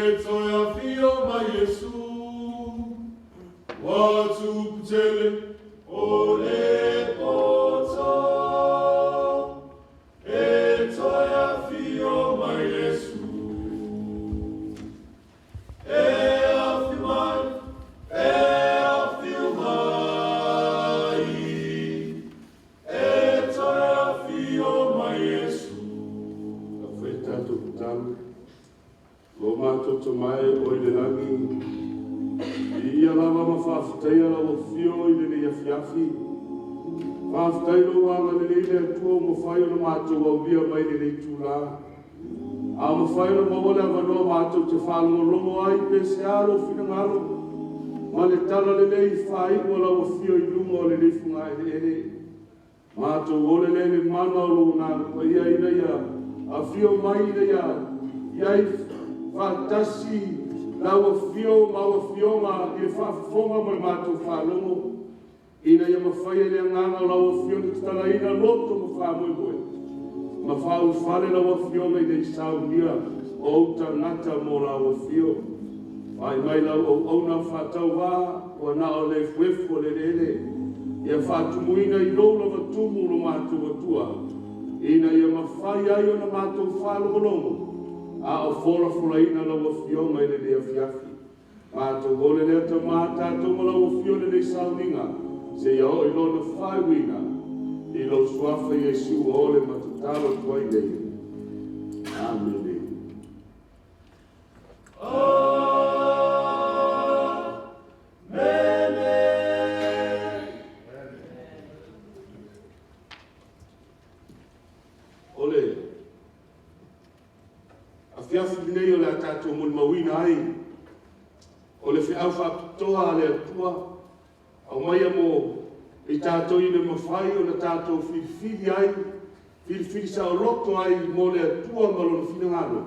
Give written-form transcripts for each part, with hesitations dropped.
E toe afio mai Iesu, ua tupu tele o le poto. E toe afio mai Iesu. E afio mai, e afio mai. E toe afio mai Iesu. Fai tatou tatalo. Lo matou Tama e o i le lagi, viia lava ma faafetaia lau afio i lenei afiafi. Faafetai lou agalelei le Atua ua mafai ona matou aulia mai lenei itulā. A mafai ona maua le avanoa matou te faalogologo ai pe se a lou finagalo ma le talalelei faaiu o lau afio i luga o lenei fogaeleele. Matou ole lea i le mana o lou Agaga Paia ina ia afio mai ina ia i ai faatasi lau afio ma au afioga i le faafofoga ma le matou faalogo, ina ia mafai e le agaga o lau afio ona tatalaina loto ma faamoemoe ma faaulufale lau Afioga ina ia saunia o ou tagata mo lau afio. Vaai mai lau auauna faatauvaa ua na o le efuefu o le eleele, ia faatumuina i lou lava tumu lo matou Atua, ina ia mafai ai ona matou faalogologo a o folafolaina lau Afioga i lenei afiafi. Matou ole lea Tama tatou ma lau afio i lenei sauniga seia oo i lona faaiuina i lou suafa Iesu ua ole ma tatalo atu ai nei. Amene. Amene. O le afiafi lenei o le a tatou molimauina ai o le feau faapitoa a le Atua aumaia mo i tatou ina ia mafai ona tatou filifili ai, filifili saoloto ai mo le Atua ma Lona finagalo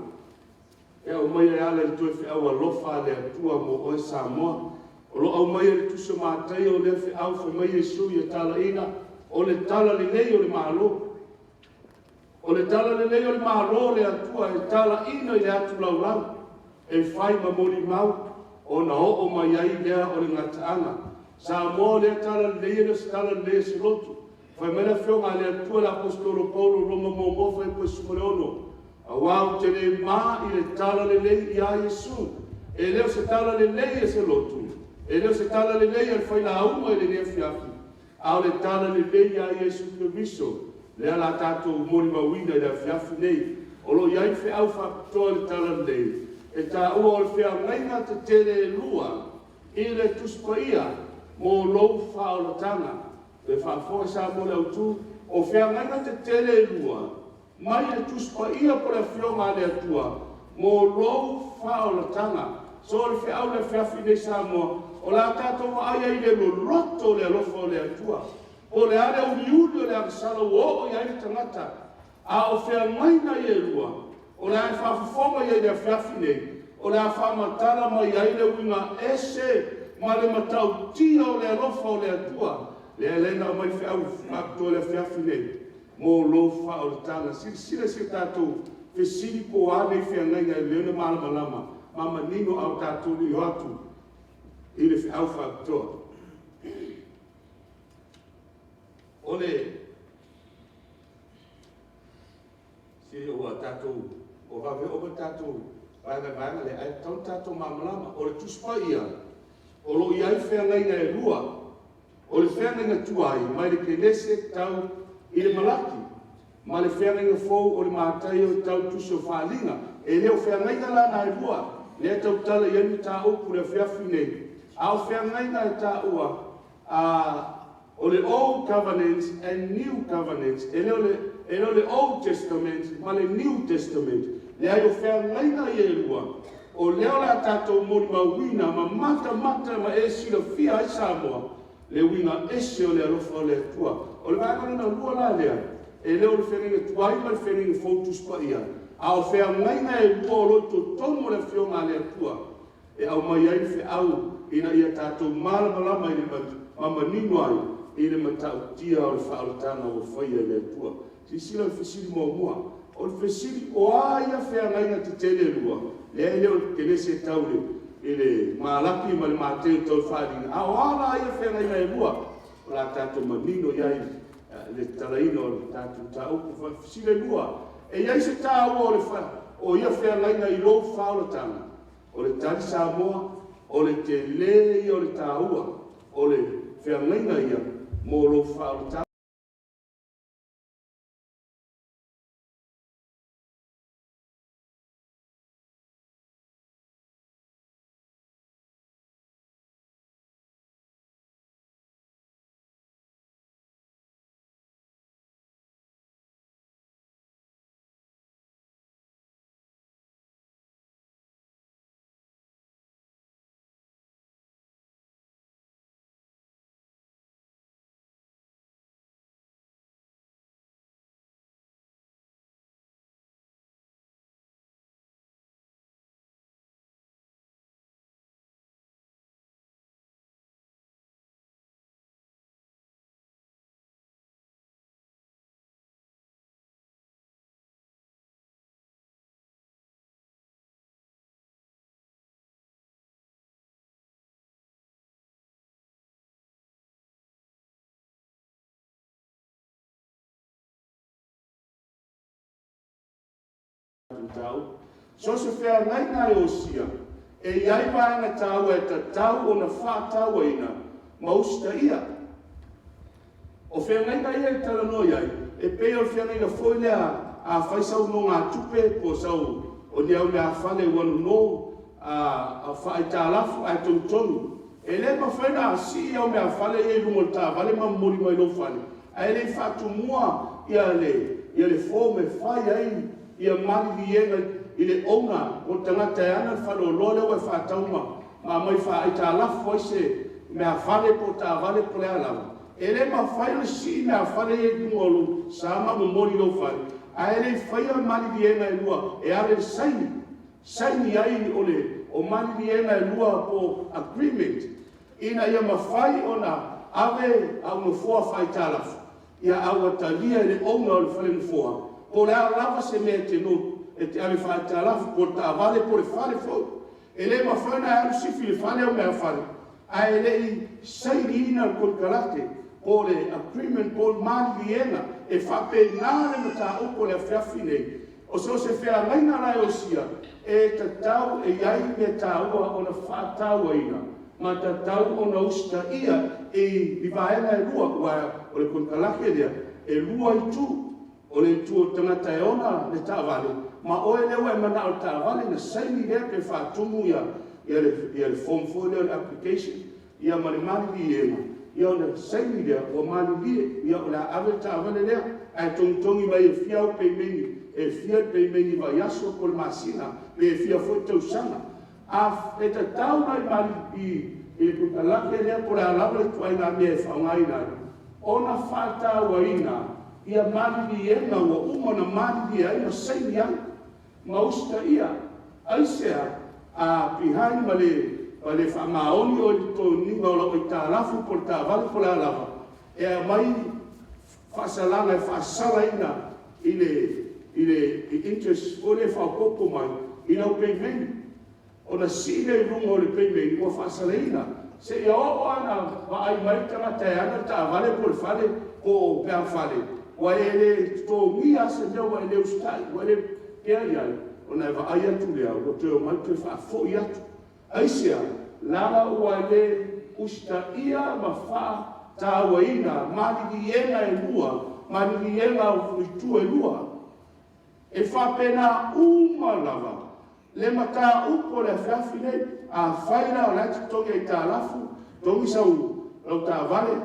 e aumaia e ala i le toe feau alofa a le Atua mo oe Samoa. O lo o aumaia i le Tusi o Mataio lea feau fai mai Iesu ia talaiina o le talalelei o le Malo. O le talalelei o le Malo o le Atua e talaiina i le atu laulau e fai ma molimau ona oo mai ai lea o le gataaga. Samoa o lea talalelei e le o se talalelei a se lotu. Fai mai le Afioga a le Atua i le Aposetolo Paulo, Roma 1 fuaiupu 16, aua ou te le ma i le talalelei ia Iesu. E le o se talalelei a se lotu, e le o se talalelei a le failauga i lenei afiafi, a o le talalelei ia Iesu Keriso lea o le a tatou molimauina i le afiafi nei. O lo o i ai feau faapitoa i le talalelei e taua o le feagaiga tetele e lua i le Tusi Paia mo lou faaolataga. Toe faafofoga Samoa i le autu, o feagaiga tetele e lua mai le Tusi Paia po o le Afioga a le Atua mo lou faaolataga. So o le feau i le afiafi nei Samoa, o le a tatou vaai ai i le loloto o le alofa o le Atua. Po o le a le uliuli o le agasala ua oo i ai le tagata, a o feagaiga ia e lua, o le a e faafofoga i ai i le afiafi nei, o le a faamatala mai ai le uiga ese ma le matautia o le alofa o le Atua. Lea e ala ai ona aumai le feau faapitoa i le afiafi nei mo lou faaolataga. Silasila i si a tatou fesili po o a nei feagaiga e lelei ona malamalama ma manino a o tatou le i o atu i le feau faapitoa. O le se ua tatou ua vave oo mai le tatou vaega i le vaega lea, ae tatau ona tatou malamalama. O le Tusi Paia, o lo o i ai feagaiga e lua. O le feagaiga tuai mai le Kenese tau i le Malaki, ma le feagaiga fou o le Mataio e tau i le Tusi o Faaaliga. E le o feagaiga la na e lua, lea e tautala i ai le mataupu i le afiafi nei, a o feagaiga e taua o le Old Covenant and New Covenant. E le o le Old Testament ma le New Testament. Leai, o feagaiga ia e lua, o lea o le a tatou molimauina ma matamata ma e silafia ai Samoa le uiga ese o le alofa o le Atua. O le vaega lona lua la lea, e le o le feagaiga tuai ma le feagaiga fou Tusi Paia, a o feagaiga e lua o lo o i totonu o le Afioga a le Atua e aumai ai le feau ina ia tatou malamalama i le ma manino ai i le matautia o le faaolataga ua faia e le Atua. Silasila i le fesili muamua. O le fesili, o a ia feagaiga tetele e lua? lea e le o le kenese tau i le malaki ma le mateu tau faaaliga, a o a la ia feagaiga e lua, o le a tatou manino i ai i le tatalaina o le tatou mataupu. Faafesili 2: E i ai se taua o ia feagaiga i lou faaolataga? O le tali Samoa, o le tele ia o le taua o le feagaiga ia mo lou faaolataga. Mataupu. So o se feagaiga lava e osia, e i ai vaega taua e tatau ona faatauaina ma usitaia. O feagaiga ia e talanoa i ai, e pei o le feagaiga foi lea a fai sau nonogatupe po o sau o ni au meaafale ua nono faaaitalafu ae togitogi. E le mafai ona sii au meaafale ia i luga o le taavale ma momoli mai lou fale ae le i faatumua le form e fai ai maliliega i le owner po o le tagata e ana le faleoloa lea ua e faatau ma aumai faaaitalafu ai se meaafale po o taavale po o le a lava. E le mafai ona sii meaafale ia i luga o lou sa ma momoli i lou fale ae le i faia maliliega e lua e ave e saini, saini ai o maliliega e lua po o agreement ina ia mafai ona ave au nofoa faaaitalafu, a ua talia e le owner o le fale nofoa, po o le a lava se mea e te ave faaaitalafu, po o le taavale po o le fale foi. E le mafai ona e alu sifi i le fale au meaafale ae le i sainiina le konekarate po o le agreement po o le maliliega. E faapena le mataupu o le afiafi lenei. O so o se feagaiga la e osia, e tatau, e i ai mea taua ona faatauaina ma tatau ona usitaia i vaega e lua, aua o le konekarate lea, e lua itu. O le itu o le tagata e ona le taavale ma oe lea ua e manao i le taavale, ona saini lea pe faatumu le form foi lea o le application ma le maliliega, ona saini lea ua malilie, ia o le a ave le taavale lea ae togitogi mai e fia au pemeni, e fia le pemeni i le vaiaso po o le masina pe fia foi tausaga. E tatau la i le konekarate lea po o le a lava le ituaiga mea e faaaogaina ai, ona faatauaina ia maliliega ua uma ona malilie ai ma saini ai ma usitaia. Aisea? A behind ma le faamaoni oe i le totogiina o lau aitalafu po o le taavale po o le a lava, e aumai faasalaga e faasalaina i le interest foi lea e faaopoopo mai i lau pemeni. Ona sii lea i luga o le pemeni ua faasalaina, seia oo lava ina vaai mai le tagata e ana le taavale po o le fale po o meaafale, ua e le totogia lava se mea ua e le usitai, ua e le kea i ai, ona e vaai atu lea ua toe omai toe faafoi atu. Aisea? Leaga ua le usitaia ma faatauaina maliliega e lua, maliliega o itu e lua. E faapena uma lava le mataupu o le afiafi lenei. Afai la o la e te totogi aitalafu, totogi lau taavale,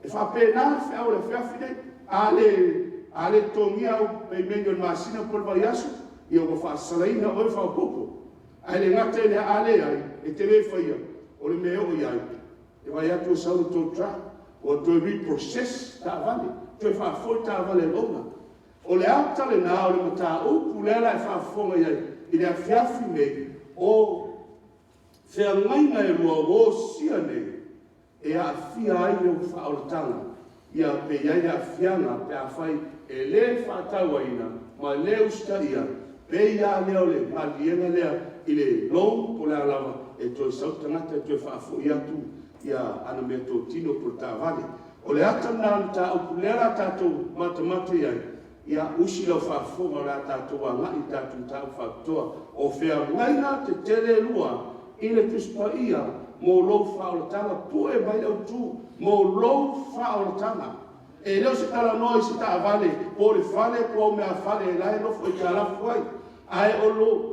e faapena le feau o le afiafi lenei. A le totogia au pemeni o le masina po o le vaiaso, ia ua faasalaina oe ma faaopoopo. Ae le gata i lea, a leai, e te le faia, o le mea e oo i ai, e vaai atu ua sau le tow truck ua toe repossess taavale, toe faafoi taavale a le owner. O le ata lena o le mataupu lea la e faafofoga i ai i le afiafi lenei, o feagaiga e lua ua osia nei e aafia ai lou faaolataga, ia pe i ai aafiaga pe afai e le faatauaina ma le usitaia, pei lava lea o le maliliega lea i le loan po o le a lava, e toe sau le tagata e toe faafoi atu ia ana meatotino po o le taavale. O le ata lena o le mataupu lea o le a tatou matamata i ai, ia usi lau faafofoga o le a tatou agai i tatou mataupu faapitoa. O feagaiga tetele e lua i le Tusi Paia mo lou faaolataga, pue mai le autu, mo lou faaolataga. E le o se talanoa i se taavale po o le fale po o au meaafale o la e nofo aitalafu ai, ae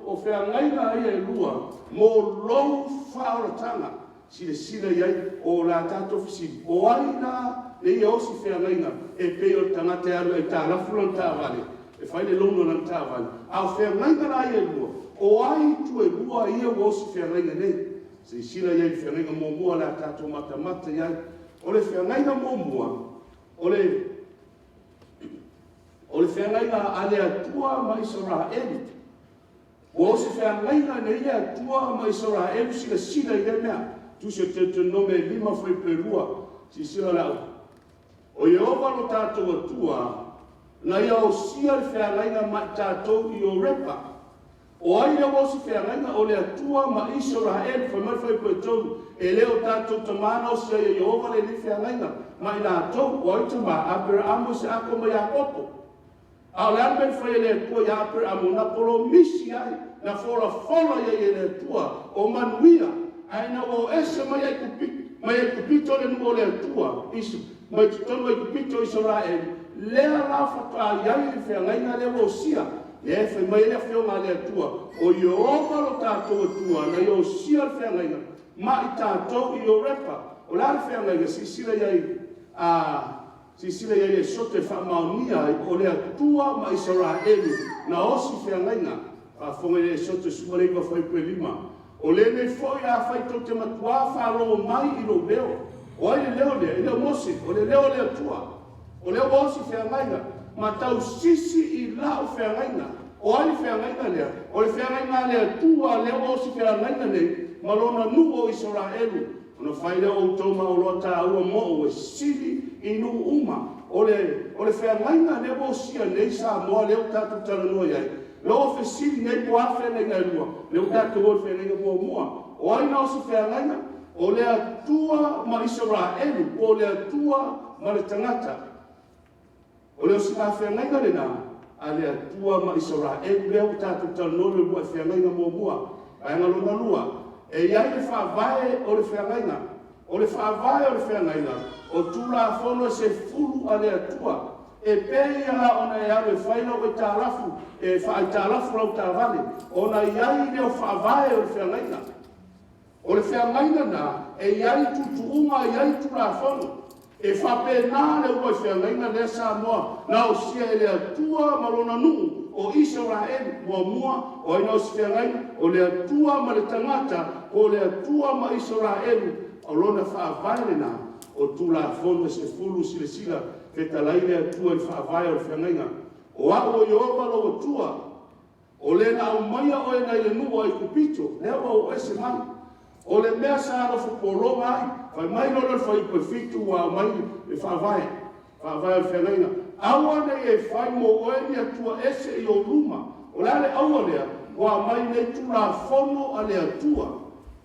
o feagaiga ia e lua mo lou faaolataga. Silasila i ai, o le a tatou fesili, o ai la lea e osi feagaiga e pei o le tagata e alu e aitalafu lana taavale, e fai le loan a lana taavale, a o feagaiga la ia e lua, o ai itu e lua ia ua osi feagaiga nei? Silasila i ai i le feagaiga muamua o le a tatou matamata i ai. O le feagaiga muamua, o le feagaiga a le Atua ma Isaraelu. Ua osi feagaiga nei le Atua ma Isaraelu, silasila i lea mea. Tusi o Deuteronome 5 fuaiupu 2, silasila la au. O Ieova lo tatou Atua, na ia osia le feagaiga ma i tatou i Horepa. O ai lea ua osi feagaiga? O le Atua ma Isaraelu. Fai mai le fuaiupu 3, e le o tatou tamā na osi ai e Ieova lenei feagaiga ma i latou. O ai tamā? Aperamo, Isaako ma Iakopo. A o le a le mea na fai e le Atua ia Aperamo? Na polomisi ai, na folafola i ai e le Atua o manuia. Ae ina ua o ese mai Aikupito le nuu o le Atua, mai totonu o Aikupito o Isaraelu, lea la faatoa i ai le feagaiga lea ua osia. Lea e fai mai ai le Afioga a le Atua, o Ieova lo tatou Atua na ia osia le feagaiga ma i tatou i Horepa. O le a le feagaiga? Silasila i ai, silasila i ai i le Esote e faamaonia ai, o le Atua ma Isaraelu na osi feagaiga. Faafofoga i le Esote 19 fuaiupu 5. O lenei foi afai tou te matuā faalogo mai i lou leo. O ai le leo lea? E le o Mose, o le leo o le Atua. O lea ua osi feagaiga, ma tausisi i lau feagaiga. O ai le feagaiga lea? O le feagaiga a le Atua lea ua osi feagaiga nei ma lona nuu o Isaraelu, ona fai lea o outou ma oloa taua mo'u e sili i nuu uma. O le feagaiga lea ua osia nei Samoa lea ua tatou talanoa i ai, lea ua fesili nei po o a feagaiga e lua, lea ua tatou o i le feagaiga muamua. O ai na osi feagaiga? O le Atua ma Isaraelu, po o le Atua ma le tagata. O le osiga feagaiga lena a le Atua ma Isaraelu lea ua tatou talanoa i le uluai feagaiga muamua. Vaega lona lua, e i ai le faavae o le feagaiga. O le faavae o le feagaiga, o Tulafono e 10 a le Atua. E pei lava ona e alu e fai lau aitalafu, e faaaitalafu lau taavale, ona i ai lea o faavae o le feagaiga. O le feagaiga lena, e i ai tuutuuga, e i ai Tulafono. E faapena le uluai feagaiga lea Samoa na osia e le Atua ma Lona nuu o Isaraelu. Muamua, o ai na osi feagaiga? O le Atua ma le tagata, po o le Atua ma Isaraelu. O lona faavae lena o Tulafono e 10. Silasila, fetalai le Atua i le faavae o le feagaiga. O au o Ieova lou Atua, o le na aumaia oe mai le nuu o Aikupito, lea ua ou ese mai. O le mea sa nofo pologa ai, fai mai loa lea o le fuaiupu 7 ua aumai le faavae, faavae o le feagaiga. Aua ne i e fai mo oe ni atua ese i ou luma. O le a le aua lea? Ua aumai nei Tulafono a le Atua.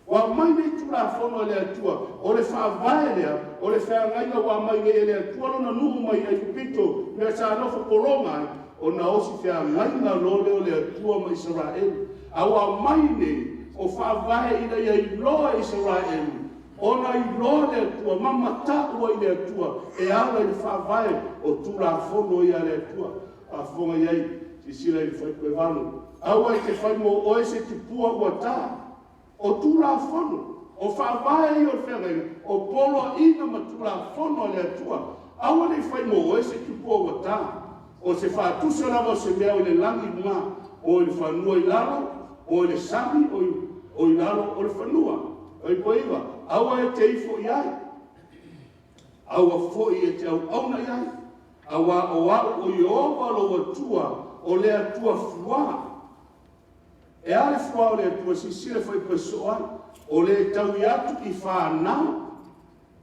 Ua aumai nei Tulafono a le Atua. O le faavae lea o le feagaiga ua aumai nei e le Atua lona nuu mai Aikupito, mea sa nofo pologa ai, ona osi feagaiga loa lea o le Atua ma Isaraelu. A ua aumai nei, o faavae ina ia iloa e Isaraelu, ona iloa le Atua ma mata'u ai le Atua e ala i le faavae o Tulafono ia a le Atua. Faafofoga i ai, silasila i le fuaiupu 8, aua e te fai mo oe se tupua ua ta. O Tulafono, o faavae ia o le feagaiga, o poloaiga ma Tulafono a le Atua. Aua ne i fai mo oe se tupua ua ta, o se faatusa lava o se mea o i le lagi i luga, o i le fanua i lalo, o i le sami o i lalo o le fanua. Fuaiupu 9, aua e te ifo i ai, aua foi e te auauna i ai, auā o au o Ieova lou Atua, o le Atua fuā. E a le fua o le Atua? Silasila foi pe sosoo ai. O le taui atu i fanau,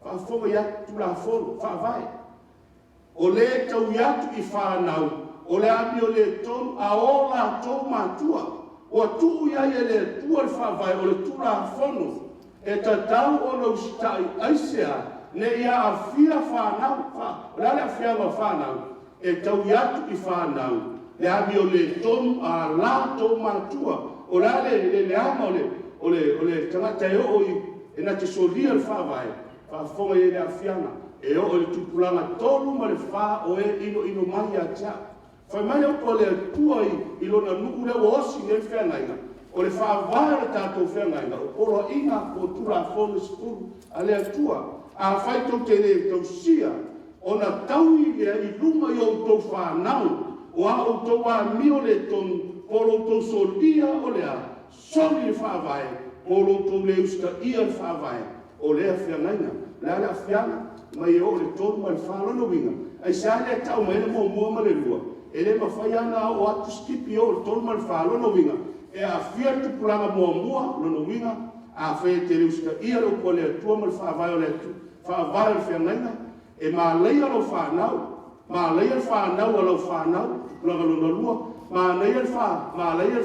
faafofoga i ai, Tulafono, Faavae. O le taui atu i fanau, o le amio le tonu a o latou matua. Ua tuu i ai e le Atua le faavae o le Tulafono e tatau ona usitai, aisea? Ne i aafia fanau. O le a le aafiaga o fanau? E taui atu i fanau le amio le tonu a latou matua. O le a le leaga o le tagata e oo i, e na te solia le faavae? Faafofoga i ai i le aafiaga. E oo i le tupulaga 3 ma le 4 o e inoino mai ia te au. Fai mai le upu a le Atua i lona nuu lea ua osi nei le feagaiga, o le faavae o le tatou feagaiga, o poloaiga po o Tulafono e 10 a le Atua. Afai tou te le tausia, ona taui lea i luma i a outou fanau o a outou amio le tonu po o lo outou solia o le a? Soli le faavae po o lo outou le usitaia le faavae o lea feagaiga. O le a le aafiaga? Fai mai e oo i le 3 ma le 4. O lona uiga, aisea lea e tau mai ai le 1 ma le 2? E le mafai lava ona oo atu sikipi oo i le 3 ma le 4. O lona uiga, e aafia le tupulaga muamua, lona uiga, afai e te le usitaia le upu a le Atua ma le faavae o le faavae o le feagaiga, e malaia lau fanau, malaia le fanau a lau fanau, tupulaga lona lua, malaia le fanau a le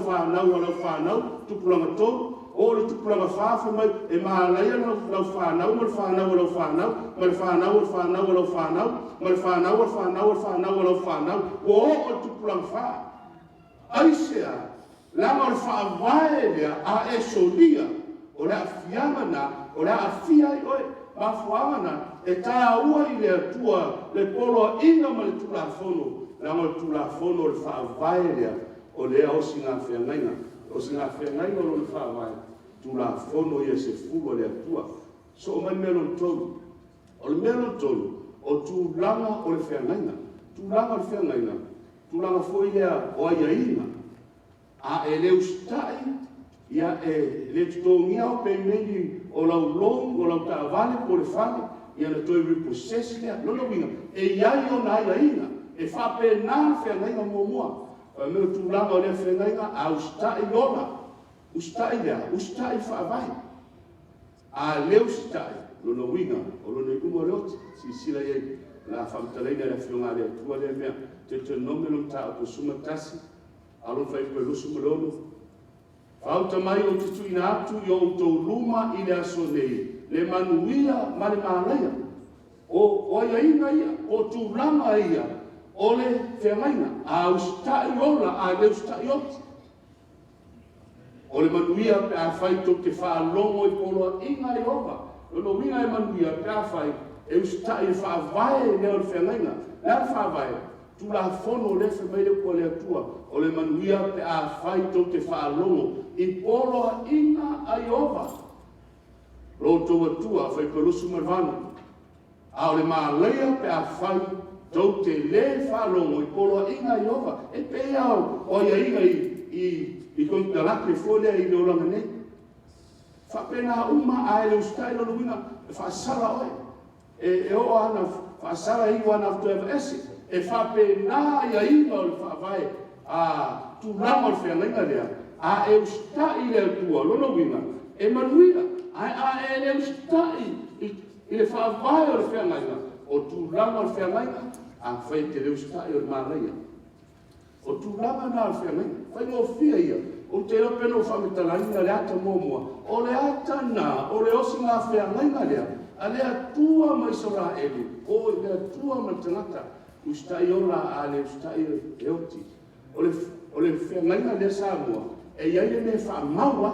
fanau a lau fanau, tupulaga tolu, oo i le tupulaga fa, fai mai e malaia lau fanau ma le fanau a lau fanau, ma le fanau a le fanau a lau fanau, ma le fanau a le fanau a le fanau a lau fanau, ua oo i le tupulaga fa. Aisea? Leaga o le faavae lea a e solia, o le aafiaga lena o le a aafia ai oe. Mafuaaga lena e taua i le Atua le poloaiga ma le Tulafono, leaga o le Tulafono o le faavae lea o lea osigafeagaiga. O le osigafeagaiga o lona faavae, Tulafono ia e 10 a le Atua. Sosoo mai le mea lona tolu. O le mea lona tolu, o tulaga o le feagaiga. Tulaga o le feagaiga, tulaga foi lea o aiaiga. A e le usitai, ia e le totogia au pemeni o lau loan o lau taavale po o le fale, ia ona toe repossess lea. O lona uiga, e i ai ona aiaiga. E faapena le feagaiga muamua. Fai mai o tulaga o lea feagaiga, a usitai, ola. Usitai le a? Usitai i le faavae. A le usitai, o lona uiga, o lona iuga o le oti. Silasila i ai, o le a faamatalaina e le Afioga a le Atua lea mea. Deuteronome lona mataupu 11, a o lona fuaiupu e 26. Faauta mai ou te tuuina atu i o outou luma i le aso nei le manuia ma le malaia. O aiaiga ia, o tulaga ia o le feagaiga. A usitai, ola. A le usitai, oti. O le manuia pe afai tou te faalogo i poloaiga a Ieova. O lona uiga e manuia pe afai e usitai i le faavae lea o le feagaiga. O le a le faavae? Tulafono lea e fai mai le upu a le Atua, o le manuia pe afai tou te faalogo i poloaiga a Ieova, lo outou Atua, Fuaiupu 28. A o le malaia pe afai tou te le faalogo i poloaiga a Ieova. E pei lava o aiaiga i konekarate foi lea i le olaga nei. E faapena uma, a e le usitai, o lona uiga e faasala oe. E oo lava ina faasala e iu lava ina toe aveese. E faapena aiaiga o le faavae a tulaga o le feagaiga lea, a e usitai i le Atua, o lona uiga, e manuia. Ae a e le usitai i le faavae o le feagaiga, o tulaga o le feagaiga, afai e te le usitai o le malaia. O tulaga na o le feagaiga, o le faigofie ia. Ou te iloa pei ona ou faamatalaina le ata muamua, o le ata lena o le osigafeagaiga lea a le Atua ma Isaraelu, o le Atua ma le tagata, usitai ola, a le usitai e oti. O le feagaiga lea Samoa, e i ai le mea e faamau ai.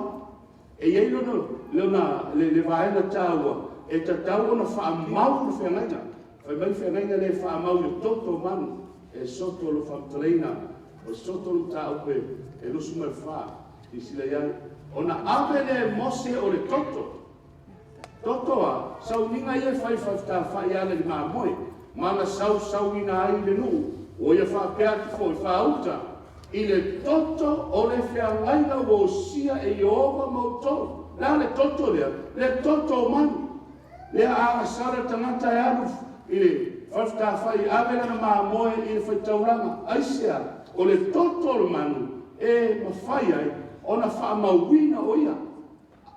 E i ai lona le vaega taua e tatau ona faamau le feagaiga. Fai mai le feagaiga lea e faamau i le toto o manu. Esoto lou faamatalaina, o Esoto le mataupu e 24, silasila i ai. Ona ave lea e Mose o le toto, toto a? Sauniga ia e fai i le e ala i le mamoe, ma na sausauina ai le nuu. Ua ia faapea atu foi, faauta i le toto o le feagaiga ua osia e Ieova ma outou. O le a le toto lea? Le toto o manu. Lea a agasala le tagata e alu i le fale fetāfai e ave lana mamoe i le faitaulaga. Aisea? O le toto o le manu e mafai ai ona faamauina o ia.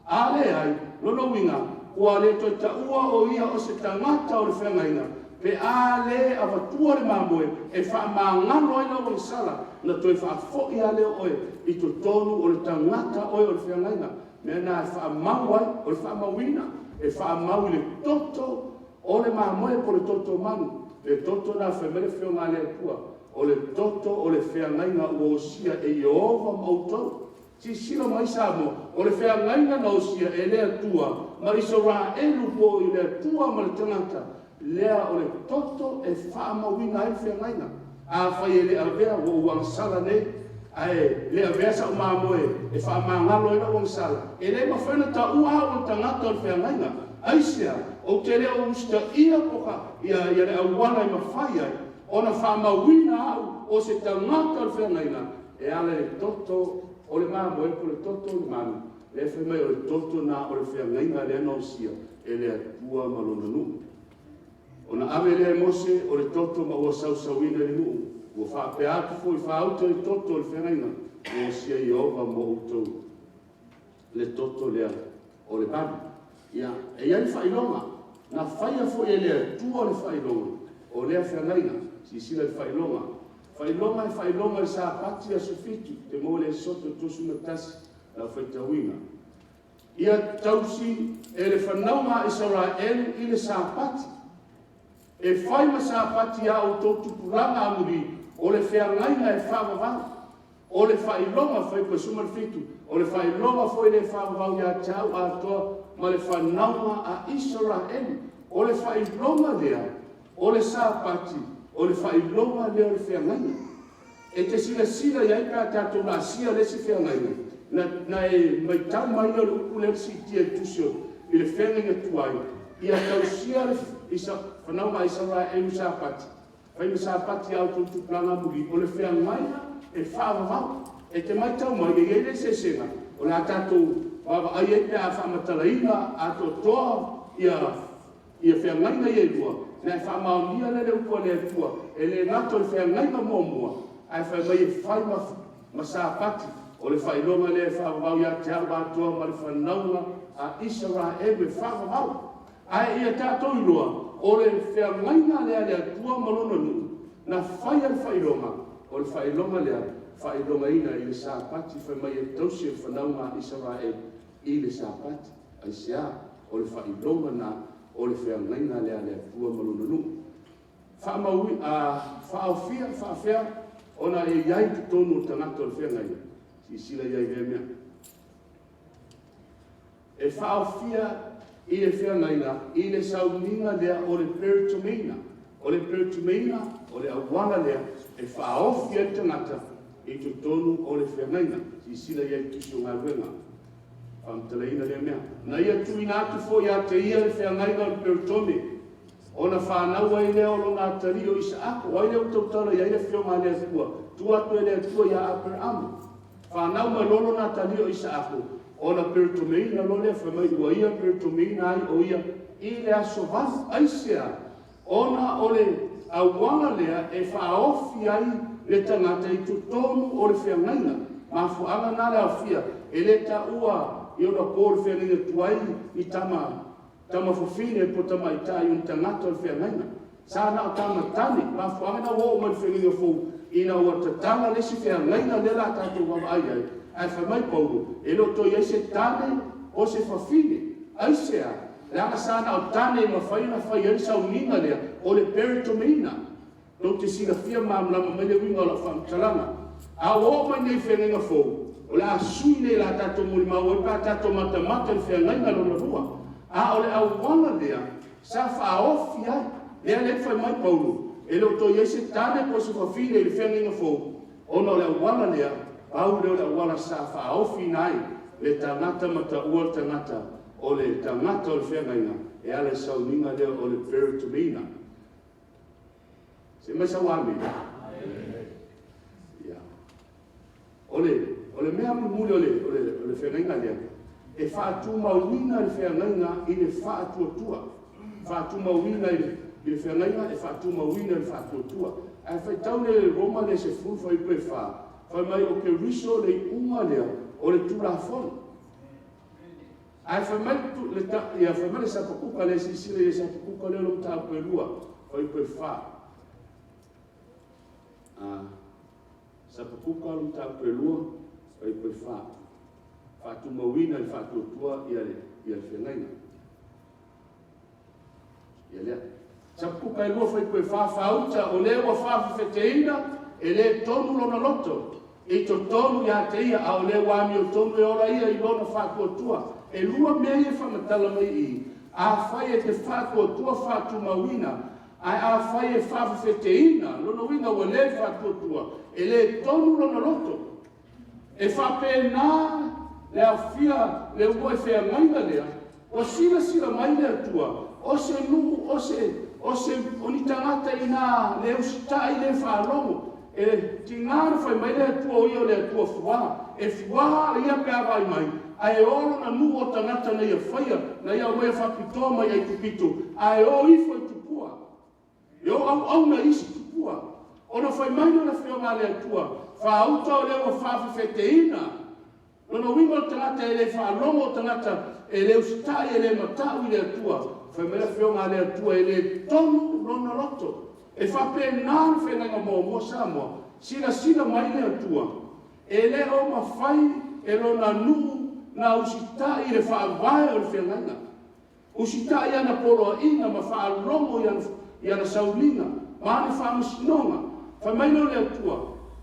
A leai, lona uiga, ua le toe taua o ia o se tagata o le feagaiga, Pe a lē avatua le mamoe e faamagalo ai lau agasala, ona toe faafoi lava lea o oe i totonu o le tagata oe o le feagaiga. O le mea lena e faamau ai, o le faamauina, e faamau i le toto o le mamoe po o le toto o manu. Le toto lena fai mai le Afioga a le Atua, o le toto o le feagaiga ua osia e Ieova ma outou. Silasila mai Samoa, o le feagaiga na osia e le Atua ma Isaraelu po o le Atua ma le tagata, lea o le toto e faamauina ai le feagaiga. Afai e le avea, ua ou agasala nei, ae le avea sau mamoe e faamagalo ai lau agasala, e le mafai ona taua au o le tagata o le feagaiga. Aisea? Ou te le o usitaia le auala e mafai ai ona faamauina au o se tagata o le feagaiga e ala i le toto o le mamoe po o le toto o le manu, lea e fai mai o le toto lena o le feagaiga lea na osia e le Atua ma Lona nuu. Ona ave lea e Mose o le toto ma ua sausauina i le nuu, ua faapea atu foi, “Faauta le toto o le feagaiga ua osia e Ieova mo outou,” le toto lea o le manu. Ia, e i ai le faailoga, na faia foi e le Atua le faailoga o lea feagaiga. Silasila i le faailoga. Faailoga e faailoga i le Sapati aso 7, e maua i le Esoto 21 lau faitauina. Ia tausi e le fanauga a Isaraelu i le Sapati, e fai ma Sapati a outou tupulaga amuli, o le feagaiga e faavavau. O le faailoga, fuaiupu 17, o le faailoga foi lea e faavavau ia te au atoa ma le fanauga a Isaraelu. O le faailoga lea o le Sapati, o le faailoga lea o le feagaiga. E te silasila i ai pe a tatou laasia le isi feagaiga, na e matau mai lea o le upu lea na siitia i le tusi i le feagaiga tuai, ia tausia le fanauga a Isaraelu i Sapati, fai ma Sapati a outou tupulaga amuli, o le feagaiga e faavavau. E te matau mai, e i ai le eseesega, o le a tatou vaavaai i ai pe a faamatalaina atoatoa feagaiga ia e lua, ona e faamaonia lea o le upu a le Atua, e le gata o le feagaiga muamua, ae fai mai e fai ma Sapati, o le faailoga lea e faavavau ia te au atoa ma le fanauga a Isaraelu e faavavau. Ae ia tatou iloa, o le feagaiga lea a le Atua ma Lona nuu, na faia le faailoga, o le faailoga lea, faailogaina i le Sapati, fai mai e tausi e le fanauga a Isaraelu i le Sapati. Aisea? O le faailoga lena o le feagaiga lea a le Atua ma Lona nuu. Faaofia faafefea ona e i ai i totonu o le tagata o le feagaiga? Silasila i ai i lea mea. E faaofia i le feagaiga i le sauniga lea o le peritomeina. O le peritomeina, o le auala lea e faaofi ai le tagata i totonu o le feagaiga. Silasila i ai i le Tusi o Galuega, faamatalaina lea mea. Na ia tuuina atu foi ia te ia le feagaiga o le peritome, ona fanau ai lea o lona atalii o Isaako. O ai lea ua tautala i ai le Afioga a le Atua? Tua atu e le Atua ia Aperamo. Fanau mai loa lona atalii o Isaako, ona peritomeina loa lea, fai mai ua ia peritomeina ai o ia i le aso 8. Aisea? Ona o le auala lea e faaofi ai le tagata i totonu o le feagaiga. Mafuaaga na le aofia, e le taua i ona po o le feagaiga tuai ni tama tama fafine po o tamaitai o ni tagata o le feagaiga. Sa na o tama tane, mafuaaga na ua oo mai i le feagaiga fou, ina ua tatala le isi feagaiga lea o le a tatou vaavaai i ai, ae fai mai Paulo, e le o toe i ai se tane o se fafine. Aisea? Leaga sa na o tane e mafai ona fai ai le sauniga lea o le peritomeina. Tou te silafia malamalama mai le uiga o lau faamatalaga. A ua oo mai nei i le feagaiga fou, o le a sui nei o le a tatou molimau ai pe a tatou matamata i le feagaiga lona lua. A o le auala lea sa faaofi ai, lea na fai mai Paulo, e le o toe i ai se tane po o se fafine i le feagaiga fou, ona o le auala lea, pau lea o le auala sa faaofiina ai le tagata ma taua le tagata o le tagata o le feagaiga e ala i le sauniga lea o le peritomeina. Se mai sau amene. Ia. O le mea mulimuli o le feagaiga lea, e faatumauina le feagaiga i le faatuatua. Faatumauina i le feagaiga, e faatumauina i le faatuatua. Ae faitau le Roma lea 10 fuaiupu e 4, fai mai o Keriso le iuga lea o le Tulafono. Ae fai mai le Hapakuka lea, silasila i le Hapakuka lea o le mataupu e 2. fuaiupu 4. Sapakuka le mataupu e 2, fuaiupu 4. Faatumauina i le faatuatua ia le feagaiga. Ia lea. Sapakuka e 2, fuaiupu 4, faauta o le ua faafefeteina, e le tonu lona loto, i totonu ia te ia, a o le ua amiotonu e ola ia i lona faatuatua. E lua mea ia e faamatala mai i i, afai e te faatuatua faatumauina, ae afai e faafefeteina, lona uiga ua le faatuatua, e le tonu lona loto. E faapena le aofia le uluai feagaiga lea, ua silasila mai le Atua, o se nuu, o ni tagata ina le usitai le faalogo. E tiga ona fai mai le Atua o Ia o le Atua fua, e fua Ia pe a vaai mai, ae o lona nuu o tagata na Ia faia, na Ia aumaia faapitoa mai Aikupito, ae o ifo i tupua. E o auauna i isi tupua. Ona fai mai lea o le Afioga a le Atua, faauta o lea ua faafefeteina. Lona uiga o le tagata e le faalogo, o tagata e le usitai, e le matau i le Atua. Fai mai le Afioga a le Atua e le tonu lona loto. E faapena le feagaiga muamua Samoa, silasila mai le Atua, e le o mafai e lona nuu na usitai i le faavae o le feagaiga. Usitai i ana poloaiga ma faalogo i ana sauniga ma ana faamasinoga. Fai mai lea o le Atua,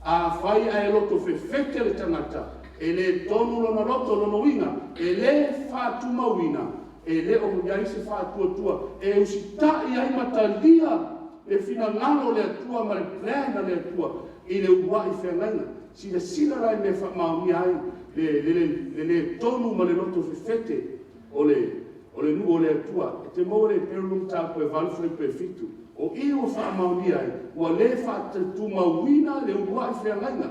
afai ae loto fefete le tagata, e le tonu lona loto, lona uiga, e le faatumauina, e le o i ai se faatuatua e usitai ai ma talia le finagalo o le Atua ma le plan a le Atua i le uluai feagaiga. Silasila la i mea e faamaonia ai le le tonu ma le loto fefete o le nuu o le Atua. E te maua le Eperu mataupu e 8 fuaiupu e 7. O i ua faamaonia ai, ua le faatumauina le uluai feagaiga,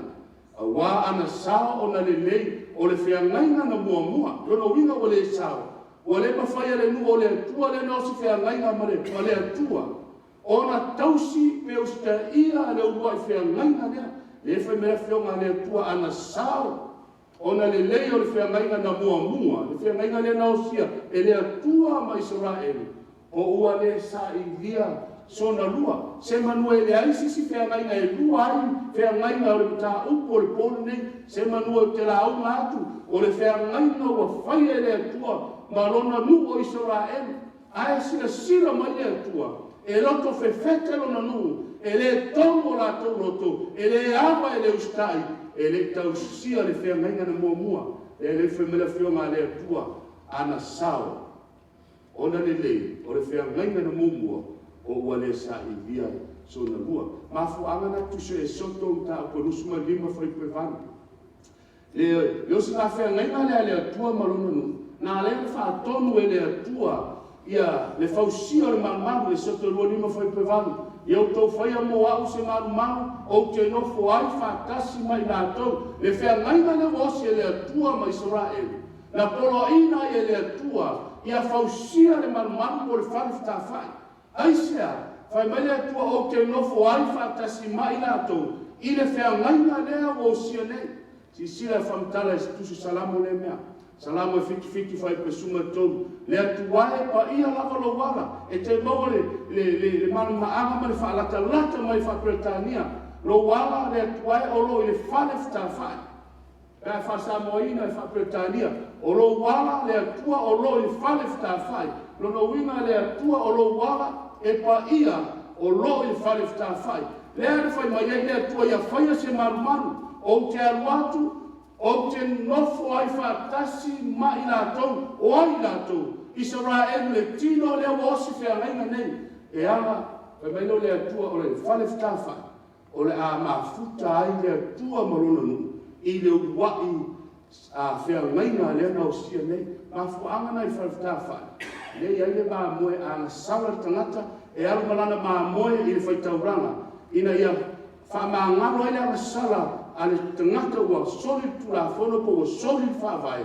auā ana sao ona lelei o le feagaiga na muamua. Lona uiga ua le sao, ua le mafai e le nuu o le Atua lea na osi feagaiga ma le Atua, ona tausi pe usitaia le uluai feagaiga lea. Lea e fai mai le Afioga a le Atua, ana sao ona lelei o le feagaiga na muamua, le feagaiga lea na osia e le Atua ma Isaraelu, o ua le sailia sona lua. Semanu e leai se isi feagaiga e lua ai feagaiga o le mataupu o le po lenei, semanu ou te lauga atu, o le feagaiga ua faia e le Atua ma lona nuu o Isaraelu. Ae silasila mai le Atua, e loto fefete lona nuu, e le tonu o latou loto, e le ava e le usitai, e le i tausia le feagaiga na muamua. Lea e fai mai le Afioga a le Atua, ana sao ona lelei o le feagaiga na muamua, o ua le sailia sona lua. Mafuaaga na tusi ai Esoto mataupu e 25 fuaiupu e 8. Le osi feagaiga lea a le Atua ma lona nuu, na ala ai ona faatonu e le Atua ia le fausia o le malumalu, Esoto 25 fuaiupu e 8. Ia outou faia mo au se malumalu, ou te nofo ai faatasi ma i latou. Le feagaiga lea ua osi e le Atua ma Isaraelu, na poloaiina ai e le Atua ia fausia le malumalu po o le fale fetalafai. Aisea? Fai mai le Atua, ou te nofo ai faatasi ma i latou i le feagaiga lea ua osia nei. Silasila e faamatala e se tusi Salamo lea mea. Salamo e 77 fuaiupu e 13. Le Atua e paia lava lou ala, e te maua le malumaaga ma le faalatalata mai faa-Peretania. Lou ala le Atua e o lo o i le fale fetalafai. Pe a faa-Samoaina e faa-Peretania, o lou ala le Atua o lo o i le fale fetalafai. Lona uiga le Atua o lou ala e paia o lo o i le fale fetalafai. Lea na fai mai ai le Atua ia faia se malumalu, ou te alu atu, ou te nofo ai faatasi ma i latou, o ai i latou, Isaraelu le tino lea ua osi feagaiga nei. E ala, fai mai lea o le Atua o le fale fetalafai, o le a mafuta ai le Atua ma lona nuu i le uluai feagaiga lea na osia nei. Mafuaaga na i le fale fetalafai, lea e i ai le mamoe a gasala le tagata, e alu ma lana mamoe i le faitaulaga, ina ia faamagalo ai le agasala a le tagata ua soli le tulafono po ua soli le faavae,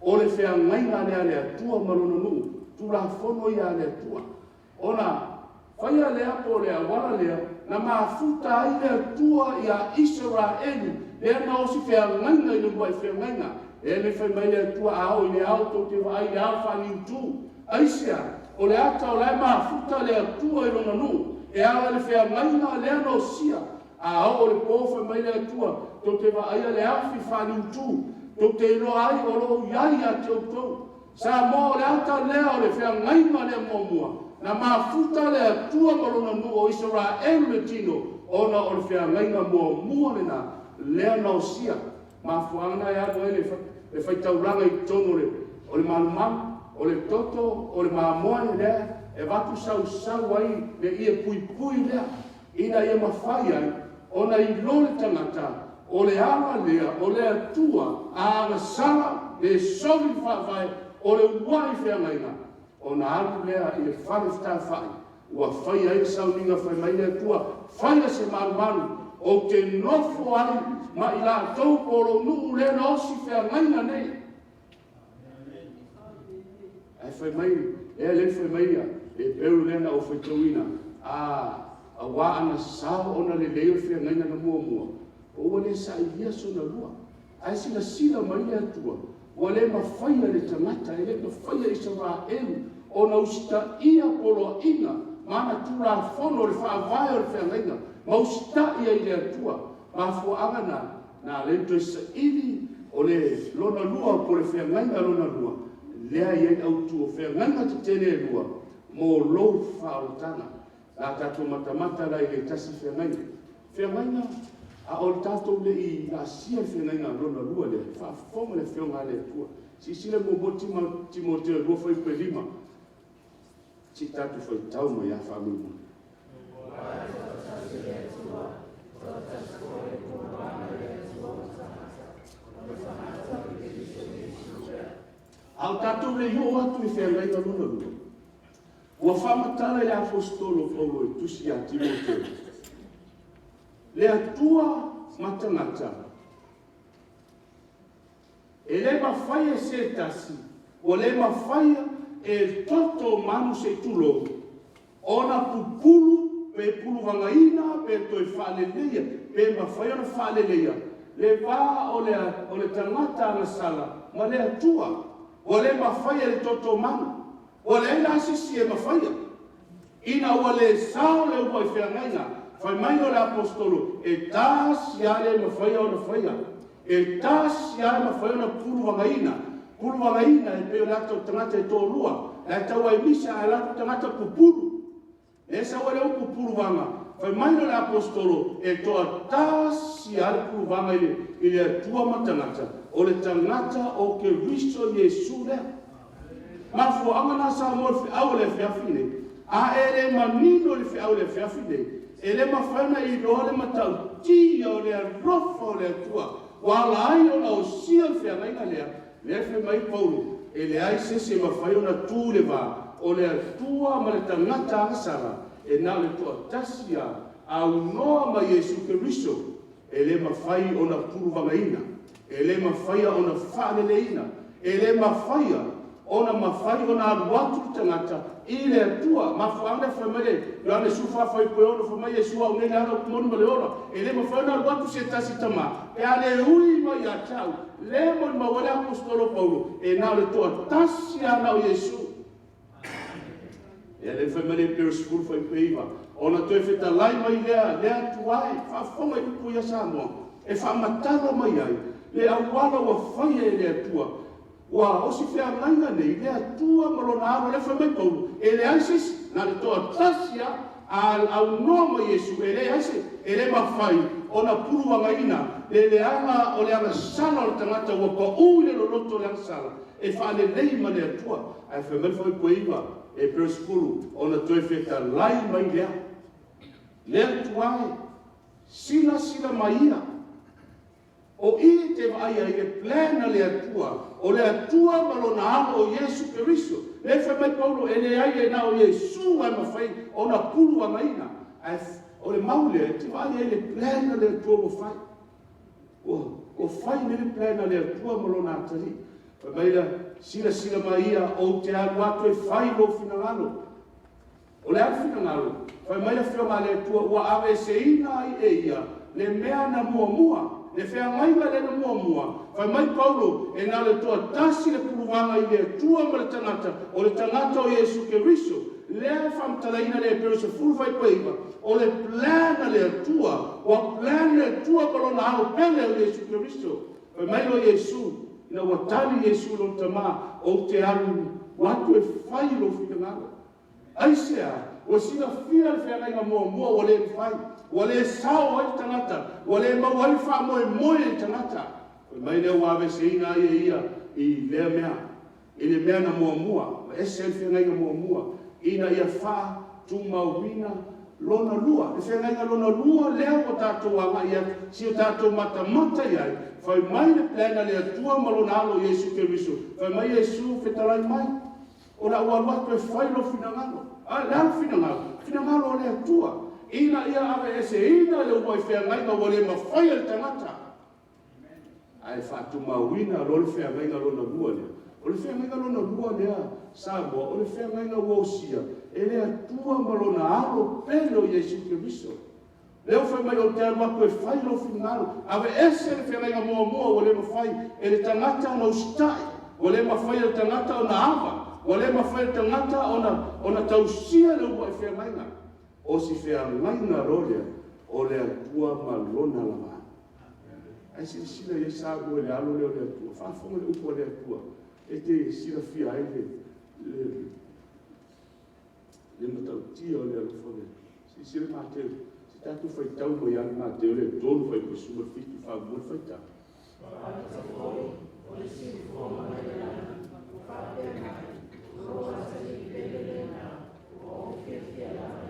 o le feagaiga lea a le Atua ma lona nuu, tulafono ia a le Atua. Ona faia lea po o le auala lea, na mafuta ai le Atua ia Isaraelu, lea na osi feagaiga i le uluai feagaiga. Lea na fai mai le Atua, a oo i le ao tou te vaai i le ao faaniutu. Aisea? O le ata o la e mafuta le Atua i lona nuu. E ala i le feagaiga lea na osia, a oo i le po fai mai le Atua, tou te vaaia le afi faaliutu, tou te iloa ai o lo o i ai ia te outou. Samoa, o le ata lea o le feagaiga lea muamua, na mafuta le Atua ma Lona nuu o Isaraelu i le tino, ona o le feagaiga muamua lena lea na osia. Mafuaaga na e alu ai le faitaulaga i totonu o le malumalu, o le toto, o le mamoe lea e avatu sausau ai le ie puipui lea, ina ia mafai ai ona iloa le tagata o le ala lea o le Atua a agasala pe soli le faavae o le uluai feagaiga, ona alu lea i le fale fetalafai ua faia ai le sauniga. Fai mai le Atua, faia se malumalu ou te nofo ai ma i latou po o lou nuu lea na osi feagaiga nei. Ae fai mai, lea lea fai mai ia Heperu lea na ou faitauina, a auā ana sao ona lelei o le feagaiga na muamua, o ua le sailia sona lua. Ae silasila mai le Atua, ua le mafaia le tagata, e le mafaia e Isaraelu ona usitaia poloaiga ma ana tulafono o le faavae o le feagaiga, ma usitai ai i le Atua. Mafuaaga na, na ala ai ona toe saili o le lona lua po o le feagaiga lona lua, lea e i ai le autu o feagaiga tetele e lua mo lou faaolataga. A tatou matamata la i le tasi feagaiga, feagaiga a o le tatou le i asia le feagaiga lona lua lea, faafofoga le Afioga a le Atua. Silasila muamua Timoteo 2 fuaiupu 5, se i tatou faitau mai lava faamolemole. A o tatou le i oo atu i feagaiga lona lua, ua faamatala e le Aposetolo o Paulo e tusi ia Timoteo, le Atua ma tagata, e le mafai e se tasi, ua le mafaia e toto manu se i tulou, ona pupulu pe puluvagaina pe toe faaleleia, pe mafai ona faaleleia le va o le tagata agasala ma le Atua. Ua le mafaia e le toto manu. Ua leai la se isi e mafaia. Ina ua le sao le uluai feagaiga, fai mai o le Aposetolo, e tasi lava le mafai ona faia. E tasi lava e mafai ona puluvagaina. Puluvagaina e pei o le ata o le tagata e toalua, la e tau aemisa ae alu atu le tagata pupulu. Lea e sau ai le upu puluvaga, fai mai o le Aposetolo, e toatasi lava le puluvaga i le Atua ma tagata, o le tagata o Keriso Iesu lea. Mafuaaga na Samoa i le feau o le afiafi lenei, a e le manino i le feau o le afiafi lenei, e le mafai ona iloa le matautia o le alofa o le Atua ua ala ai ona osia le feagaiga lea. Lea fai mai Paulo, e leai se isi e mafai ona tu i le va o le Atua ma le tagata agasala, e na o le toatasi lava, aunoa ma Iesu Keriso, e le mafai ona puluvagaina, e le mafai ona faaleleina, e le mafai ona mafai ona alu atu le tagata i le Atua. Mafuaaga lea fai mai le Ioane 14 fuaiupu 6, fai mai Iesu, au nei le ala, upu moni ma le ola. E le mafai ona alu atu se tasi i Tama, pe a le ui mai ia te au. Lea e molimau ai le Aposetolo Paulo, e na o le toatasi lava na o Iesu. Ia lea fai mai le Epero 10 fuaiupu 9, ona toe fetalai mai lea, le Atua e, faafofoga i upu ia Samoa, e faamatala mai ai le auala ua faia e le Atua. Ua osi feagaiga nei le Atua ma lona alo. Lea fai mai Paulo, e leai se isi, na o le toatasi lava, a aunoa ma Iesu, e leai se, e le mafai ona puluvagaina le leaga o le agasala o le tagata ua pau i le loloto o le agasala, e faalelei ma le Atua. Ae fai mai le fuaiupu 9, Epero 10, ona toe fetalai mai lea, le Atua e, silasila mai ia. O i te vaai ai le plan a le Atua, o le Atua ma lona alo o Iesu Keriso. Lea fai mai Paulo, e leai e na o Iesu e mafai ona puluvagaina. Ae o le mau lea, e te vaai ai i le plan a le Atua ua fai. Ua fai nei le plan a le Atua ma lona atalii. Fai mai le silasila mai ia, ou te alu atu e fai lou finagalo. O le a le finagalo? Fai mai le Afioga a le Atua, ua aveeseina ai e ia le mea na muamua, le feagaiga lea na muamua. Fai mai Paulo, e na o le toatasi le puluvaga i le Atua ma le tagata, o le tagata o Iesu Keriso. Lea e faamatalaina i le Eperu 10:9, o le plan a le Atua, ua plan le Atua ma Lona Alo pele o Iesu Keriso. Fai mai loa Iesu, ina ua tali Iesu i lona Tama, ou te alu atu e fai lou finagalo. Aisea? Ua silafia le feagaiga muamua ua le mafai, ua le sao ai le tagata, ua le maua ai le faamoemoe i le tagata. Fai mai lea ua aveeseina ai e ia i lea mea, i le mea na muamua, ua ese ai le feagaiga muamua, ina ia faatumauina lona lua. Le feagaiga lona lua lea ua tatou agai atu, se i o tatou matamata i ai, fai mai le plan a le Atua ma Lona Alo o Iesu Keriso, fai mai Iesu, fetalai mai, o le a ou alu atu e fai lou finagalo. A o le a le finagalo? Finagalo o le Atua, ina ia aveeseina le uluai feagaiga ua le mafai e le tagata, ae faatumauina loa le feagaiga lona lua lea. O le feagaiga lona lua lea Samoa, o le feagaiga ua osia e le Atua ma Lona Alo pele o Iesu Keriso. Lea ua fai mai ou te alu atu e fai lou finagalo, aveese le feagaiga muamua ua le mafai e le tagata ona usitai, ua le mafai e le tagata ona ava, ua le mafai e le tagata ona tausia le uluai feagaiga. O si feagaiga loa lea, o le Atua ma Lona lava Alo. Ae silasila i ai Samoa i le Alo lea o le Atua? Faafofoga i le upu a le Atua e te silafia ai le matautia o le alofa o le Atua. Silasila Mateo, se i tatou faitau mai lava i Mateo i le 3 fuaiupu 17 faamuamua le faitau.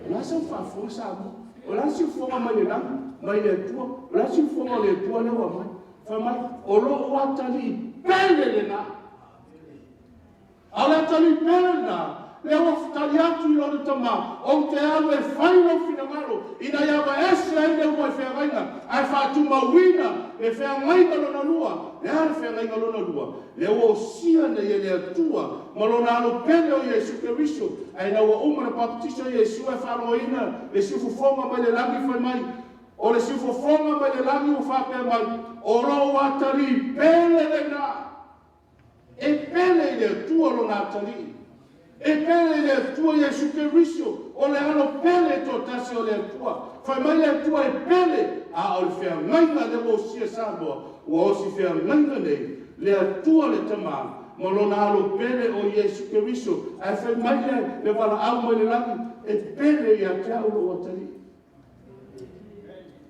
O le a sau faafofoga Samoa? O le a le siufofoga mai le lagi mai le Atua? O le a le siufofoga o le Atua lea ua aumai? Fai mai, o lou atalii pele lena. A o le atalii pele lena, lea ua tali atu i lona tama, ou te alu e fai lou finagalo, ina ia aveese ai le uluai feagaiga, ae faatumauina le feagaiga lona lua. O le a le feagaiga lona lua? Lea ua osia nei e le Atua ma Lona Alo pele o Iesu Keriso. Ae ina ua uma ona papatiso Iesu ae faalogoina le siufofoga mai le lagi fai mai, o le siufofoga mai le lagi ua faapea mai, o lou atalii pele lena. E pele i le Atua Lona atalii. E pele i le Atua Iesu Keriso, o le Alo pele e toatasi o le Atua. Fai mai le Atua e pele, a o le feagaiga lea ua osia e Samoa, ua osi feagaiga nei le Atua le Tama ma Lona Alo pele o Iesu Keriso. Ae fai mai le valaau mai le lagi, e pele ia te au lou atalii.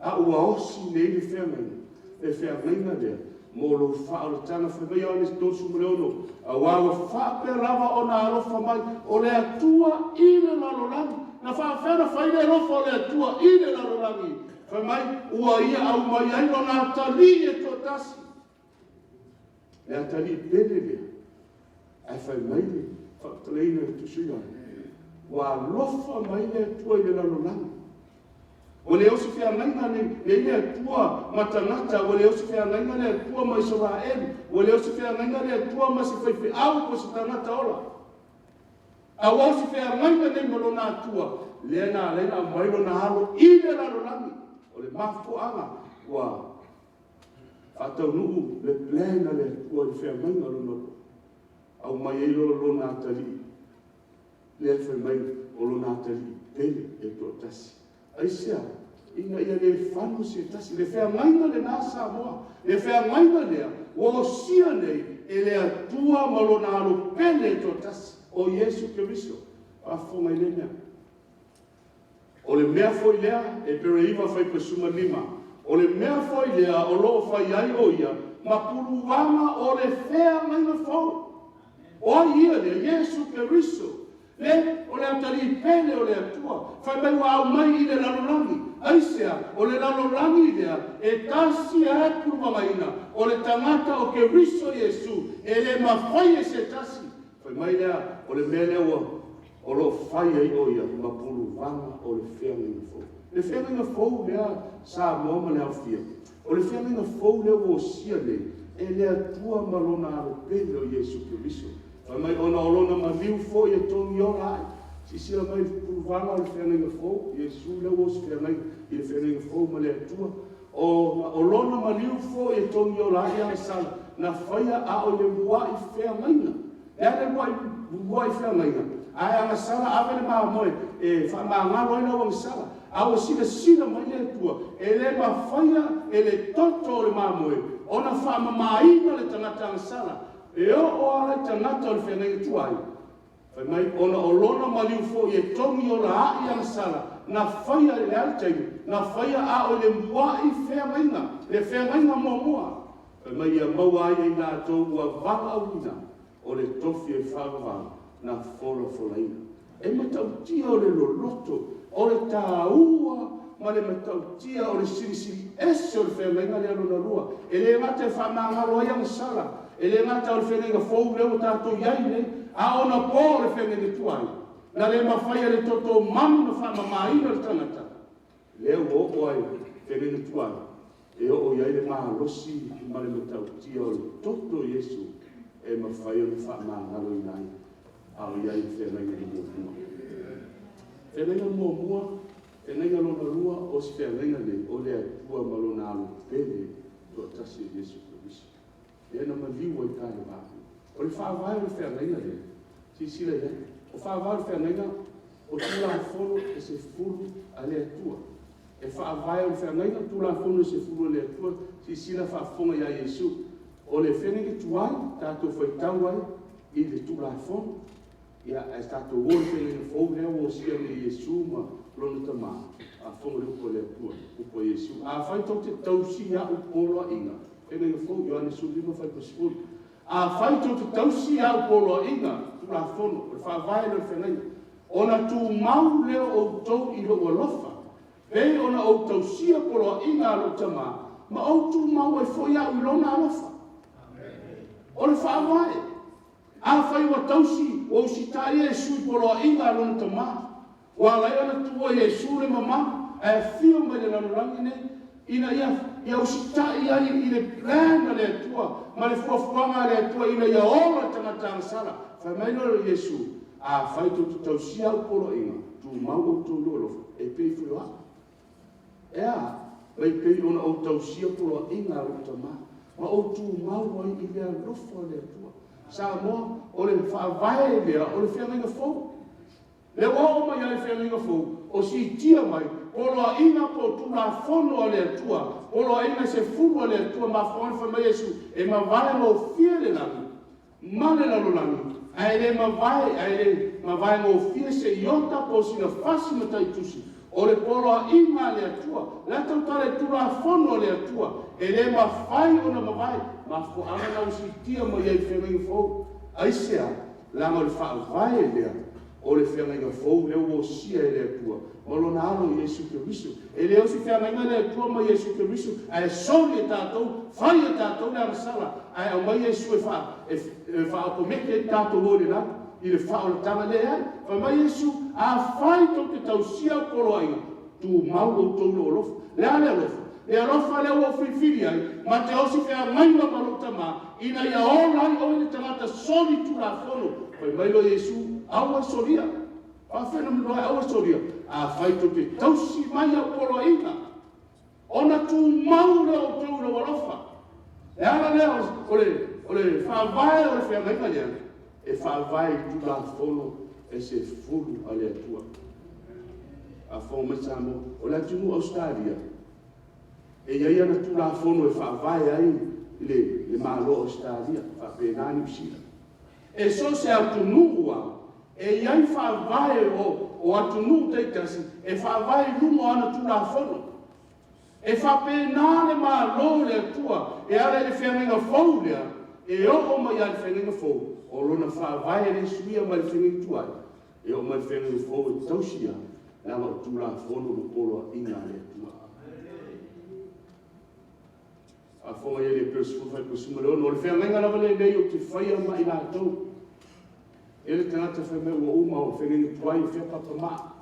A ua osi nei le feagaiga, le feagaiga lea mo lou faaolataga. Fai mai Ioane 36, aua ua faapea lava ona alofa mai o le Atua i le lalolagi. Na faapefea ona fai le alofa o le Atua i le lalolagi? Fai mai, ua Ia aumai ai Lona atalii e toatasi. Le atalii pele lea, ae fai mai le faamatalaina e le Tusiga, ua alofa mai le Atua i le lalolagi. Ua le osi feagaiga nei le Atua ma tagata, ua le osi feagaiga le Atua ma Isaraelu, ua le osi feagaiga le Atua ma se faifeau po o se tagata ola. A ua osi feagaiga nei ma Lona Atua, lea na ala ai ona aumai Lona Alo i le lalolagi. O le mafuaaga ua faataunuu le plan a le Atua i le feagaiga lona lua, aumai ai loa Lona atalii, lea fai mai o Lona atalii pele e toatasi. Aisea? Ina ia le fano se tasi. Le feagaiga lena Samoa, le feagaiga lea ua osia nei e le Atua ma Lona Alo pele e toatasi, o Iesu Keriso. Faafofoga i lea mea. O le mea foi lea, Epere 9 fuaiupu 15, o le mea foi lea o lo o fai ai o ia ma puluvaga o le feagaiga fou. O ai ia lea? Iesu Keriso. Le, o le atalii pele o le Atua, fai mai ua aumai i le lalolagi. Aisea? O le lalolagi lea e tasi lava e puluvagaina, o le tagata o Keriso Iesu, e le mafai e se tasi. Fai mai lea, o le mea lea ua o lo o fai ai o ia ma puluvaga o le feagaiga fou. Le feagaiga fou lea Samoa ma le aofia, o le feagaiga fou lea ua osia nei e le Atua ma Lona Alo pele o Iesu Keriso. Fai mai ona o Lona maliu foi e togiola ai. Silasila mai i le puluvaga o le feagaiga fou, Iesu lea ua osi feagai i le feagaiga fou ma le Atua. Ona o Lona maliu foi e togiola ai agasala na faia a o i le muai feagaiga. E a le muai feagaiga? Ae agasala ave le mamoe e faamagalo ai lau agasala. A ua silasila mai le Atua, e le mafaia e le toto o le mamoe ona faamamaina le tagata agasala. E oo lava la i tagata o le feagaiga tuai, fai mai, ona o lona maliu foi e togi ola ai agasala na faia i le a le taimi, na faia a o i le mua'i feagaiga, le feagaiga muamua. Fai mai ia maua ai e i latou ua valaauina o le tofi e faavavau na folafolaina. E matautia o le loloto, o le taua ma le matautia o le silisili ese o le feagaiga lea lona lua. E le gata e faamagalo ai agasala, e le gata o le feagaiga fou lea ua tatou i ai nei, a o ona po o le feagaiga tuai, na le mafai e le toto o manu ona faamamaina le tagata, lea ua oo lava i le feagaiga tuai, e oo i ai le malosi ma le matautia o le toto o Iesu e mafai ona faamagaloina ai a o i ai i le feagaiga muamua. Feagaiga muamua, feagaiga lona lua, o si feagaiga lenei, o le Atua ma Lona Alo pele toatasi o Iesu Keriso, lea na maliu ai i Kalevale. O le faavae o le feagaiga lea, silasila i ai, o le faavae o le feagaiga, o Tulafono e 10 a le Atua. E faavae o le feagaiga Tulafono e 10 a le Atua, silasila faafofoga ia Iesu. O le feagaiga tuai, tatou faitau ai i le Tulafono, ae tatou o i le feagaiga fou lea ua osia nei e Iesu ma lona Tama, faafofoga i le upu a le Atua, upu a Iesu. Afai tou te tausi au poloaiga, feagaiga fou, Ioane 15 fuaiupu 10. Afai tou te tausi au poloaiga, Tulafono, o le faavae lea o le feagaiga, ona tumau lea o outou i lou alofa, pei ona ou tausia poloaiga a lou Tama ma ou tumau ai foi au i lona alofa. O le faavae, afai ua tausi, ua usitai Iesu i poloaiga a lona Tama, ua ala ai ona tuua Iesu le mamalu ae afio mai le lalolagi lenei, ina ia usitai ai i le plan a le Atua ma le fuafuaga a le Atua ina ia ola le tagata agasala. Fai mai loa o Iesu, afai tou te tausia au poloaiga, tumau outou i lou alofa, e pei foi o au. E a? Mai pei ona ou tausia poloaiga a lou Tama, ma ou tumau ai i le alofa o le Atua. Samoa, o le faavae lea o le feagaiga fou. Lea ua oo mai lava i le feagaiga fou, o siitia mai poloaiga po o Tulafono a le Atua, poloaiga e 10 a le Atua, mafua ai ona fai mai Iesu, e mavae gofie le lagi ma le lalolagi, ae le mavae, ae le mavae gofie se iota po o sina fasi mataitusi o le poloaiga a le Atua. O la e tautala i Tulafono a le Atua, e le mafai ona mavae. Mafuaaga na ua siitia mai ai i le feagaiga fou. Aisea? Leaga o le faavae lea o le feagaiga fou lea ua osia e le Atua ma Lona Alo o Iesu Keriso. E le osi feagaiga le Atua ma Iesu Keriso ae soli e tatou, fai e tatou le agasala, ae aumai Iesu e faaotometi ai tatou o i le lagi i le faaolataga. Leai, fai mai Iesu, afai tou te tausia au poloaiga, tumau outou i lou alofa. O le a le alofa? Le alofa lea ua ou filifili ai, ma te osi feagaiga ma lou Tama, ina ia ola ai oe le tagata solitulafono. Fai mai loa Iesu, aua le solia. E faapefea ona iloa ai, aua le solia? Afai tou te tausi mai au poloaiga, ona tumau lea o outou i lou alofa. Le ala lea o le faavae o le feagaiga lea, e faavae i Tulafono e 10 a le Atua. Faafofoga mai Samoa, o le atunuu o Ausetalia, e i ai ana Tulafono e faavae ai le Malo o Ausetalia, e faapena Niu Sila. E so o se atunuu lava, e i ai faavae o atunuu taitasi e faavae i luga o ana Tulafono. E faapena le Malo o le Atua e ala i le feagaiga fou lea, e oo mai lava i le feagaiga fou, o lona faavae e le suia mai le feagaiga tuai, e oo mai i le feagaiga fou e tausi lava, leaga o Tulafono ma poloaiga a le Atua. Faafofoga i ai i le Heperu 10 fuaiupu 16, o le feagaiga lava lenei ou te faia ma i latou. E i ai le tagata fai mai ua uma, o le feagaiga tuai, o fea papa maa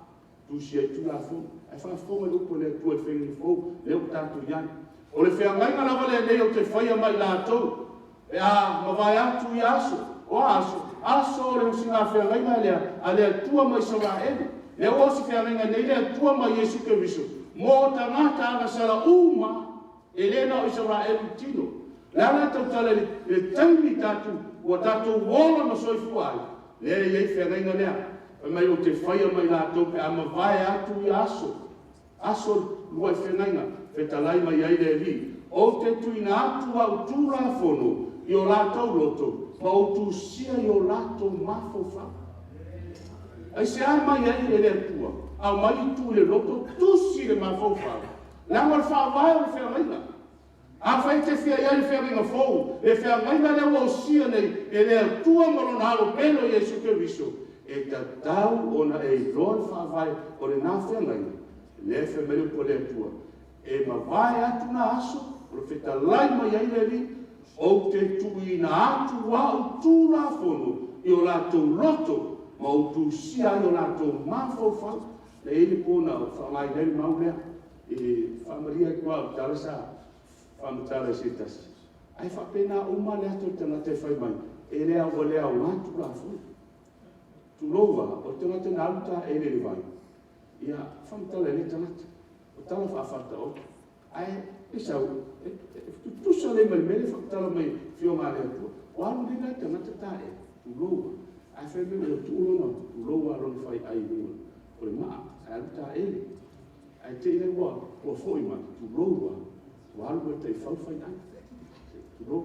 e tusia ai Tulafono? Ae faafofoga i le upu a le Atua i le feagaiga fou lea ua tatou i ai. O le feagaiga lava lenei ou te faia ma i latou pe a mavae atu ia aso. O a aso? Aso o le osigafeagaiga lea a le Atua ma Isaraelu. Lea ua osi feagaiga nei le Atua ma Iesu Keriso mo tagata agasala uma lava, e le na o Isaraelu i le tino. O le ala e tautala i le taimi tatou, ua tatou ola ma soifua ai, Lea e i ai feagaiga lea. Fai mai ou te faia ma i latou pe a mavae atu ia aso, aso uluai feagaiga, fetalai mai ai le Alii, ou te tuuina atu au Tulafono i o latou loto ma ou tusia i o latou mafaufau. Aisea e aumai ai e le Atua? Aumai tuu i le loto, tusi i le mafaufau, leaga o le faavae o le feagaiga. Afai e te fia i ai i le feagaiga fou, le feagaiga lea ua osia nei e le Atua ma Lona Alo pele o Iesu Keriso, e tatau ona e iloa le faavae o lena feagaiga, lea e fai mai le upu a le Atua, e mavae atu na aso, o le fetalai mai ai le Alii, ou te tuuina atu au Tulafono i o latou loto ma ou tusia ai i o latou mafaufau. E i ai le po na ou faaaogaina ai le mau lea, e faamalie atu lava o le tala sa faamatala e se tasi, ae faapena uma lava le ata o le tagata e fai mai, e le ua le aoga Tulafono. Tulou lava, o le tagata na alu taele i le vai, ia, faamatala e lea tagata, o tala faa-Faataoto. Ae sau, e tutusa lelei ma le mea lea e faamatala mai e le Afioga a le Atua. Ua alu nei la le tagata taele, tulou lava, ae fai mai ua tuu lona, tulou lava, lona faiai i luga o le maa ae alu taele. Ae te i ua foi mai, tulou lava, ua alu ma le taifau le faiai, tulou.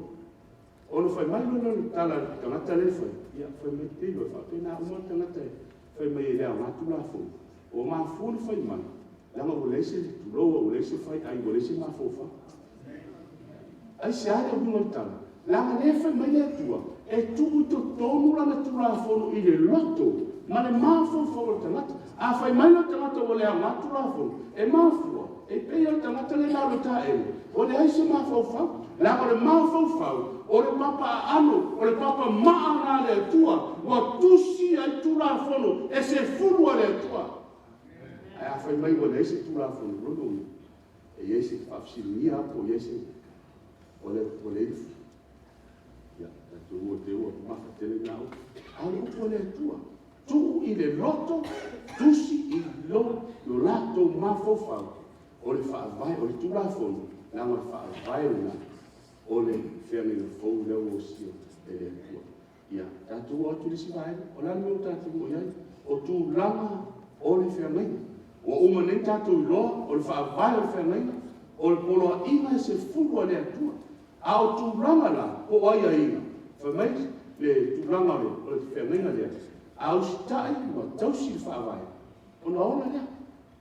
Ona fai mai loa lea o le tala a le tagata lea e faia, ia fai mai, ioe, e faapena uma lava tagata e fai mai e le aoga Tulafono. Ua mafua ona fai mai, leaga ua leai se, tulou lava, ua leai se faiai ua leai se mafaufau. Aisea le uiga o le tala? Leaga o lea e fai mai le Atua, e tuu i totonu Lana Tulafono i le loto ma le mafaufau o le tagata. A fai mai la le tagata ua le aoga le Tulafono, e mafua, e pei lava o le tagata lea na alu e taele, ua leai se mafaufau. Leaga o le mafaufau, o le papa aano, o le papa maa lena a le Atua ua tusi ai Tulafono e 10 a le Atua. Ae a fai mai ua leai se Tulafono, o lona uiga, e i ai se faafesiligia lava po o i ai se… ua leai ni… Ia, tatou o te i ua mamafa tele na upu. A o le upu a le Atua, tuu i le loto, tusi i lo latou mafaufau, o le faavae, o le Tulafono, leaga o le faavae lena o le feagaiga fou lea ua osia e le Atua. Ia, tatou oo atu i le isi vaega. O le a le mea ua tatou oo i ai? O tulaga o le feagaiga. Ua uma nei ona tatou iloa o le faavae o le feagaiga, o poloaiga e 10 a le Atua. A o tulaga la po o aiaiga, fai mai le tulaga o le feagaiga lea, a usitai ma tausi le faavae, ona ola lea.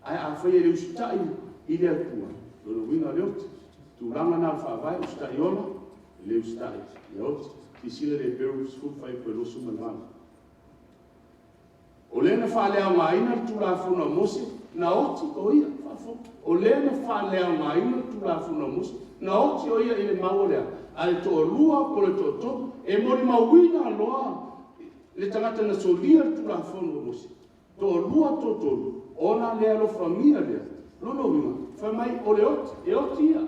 Ae afai e le usitai i le Atua, o lona uiga o le oti. O tulaga na o le faavae, usitai ola, le usitai, ia oti. Silasila i le Heperu 10 fuaiupu 28. O le na faaleaogaina le Tulafono a Mose, na oti o ia, faafofoga, o le na faaleaogaina le Tulafono a Mose, na oti o ia i le mau o le a? A le toalua po o le toatolu. E molimauina loa le tagata na solia le Tulafono a Mose, toalua, toatolu, ona le alofagia lea. O lona uiga, fai mai o le oti, e oti ia.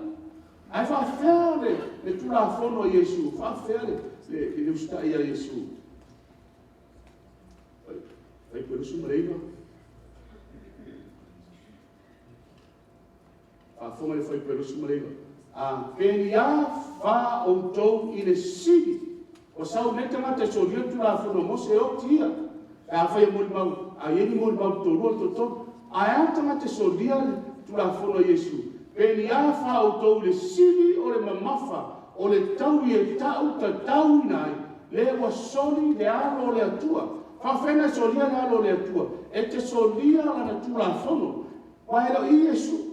Ae faapefea le Tulafono a Iesu, e faapefea le usitai ia Iesu? Fuaiupu 29. Faafofoga i le fuaiupu 29. A penia fa outou i le sili, ua sau nei le tagata e solia le Tulafono a Mose e oti ia, pe afai e molimau, a i ai ni molimau a le toalua toatolu. Ae a le tagata e solia le Tulafono a Iesu? Penia fa outou i le sili o le mamafa o le taui e tau tatauina ai le ua soli le alo o le Atua. E faapefea ona e solia le alo o le Atua? E te solia Lana Tulafono, aua e le o i Iesu.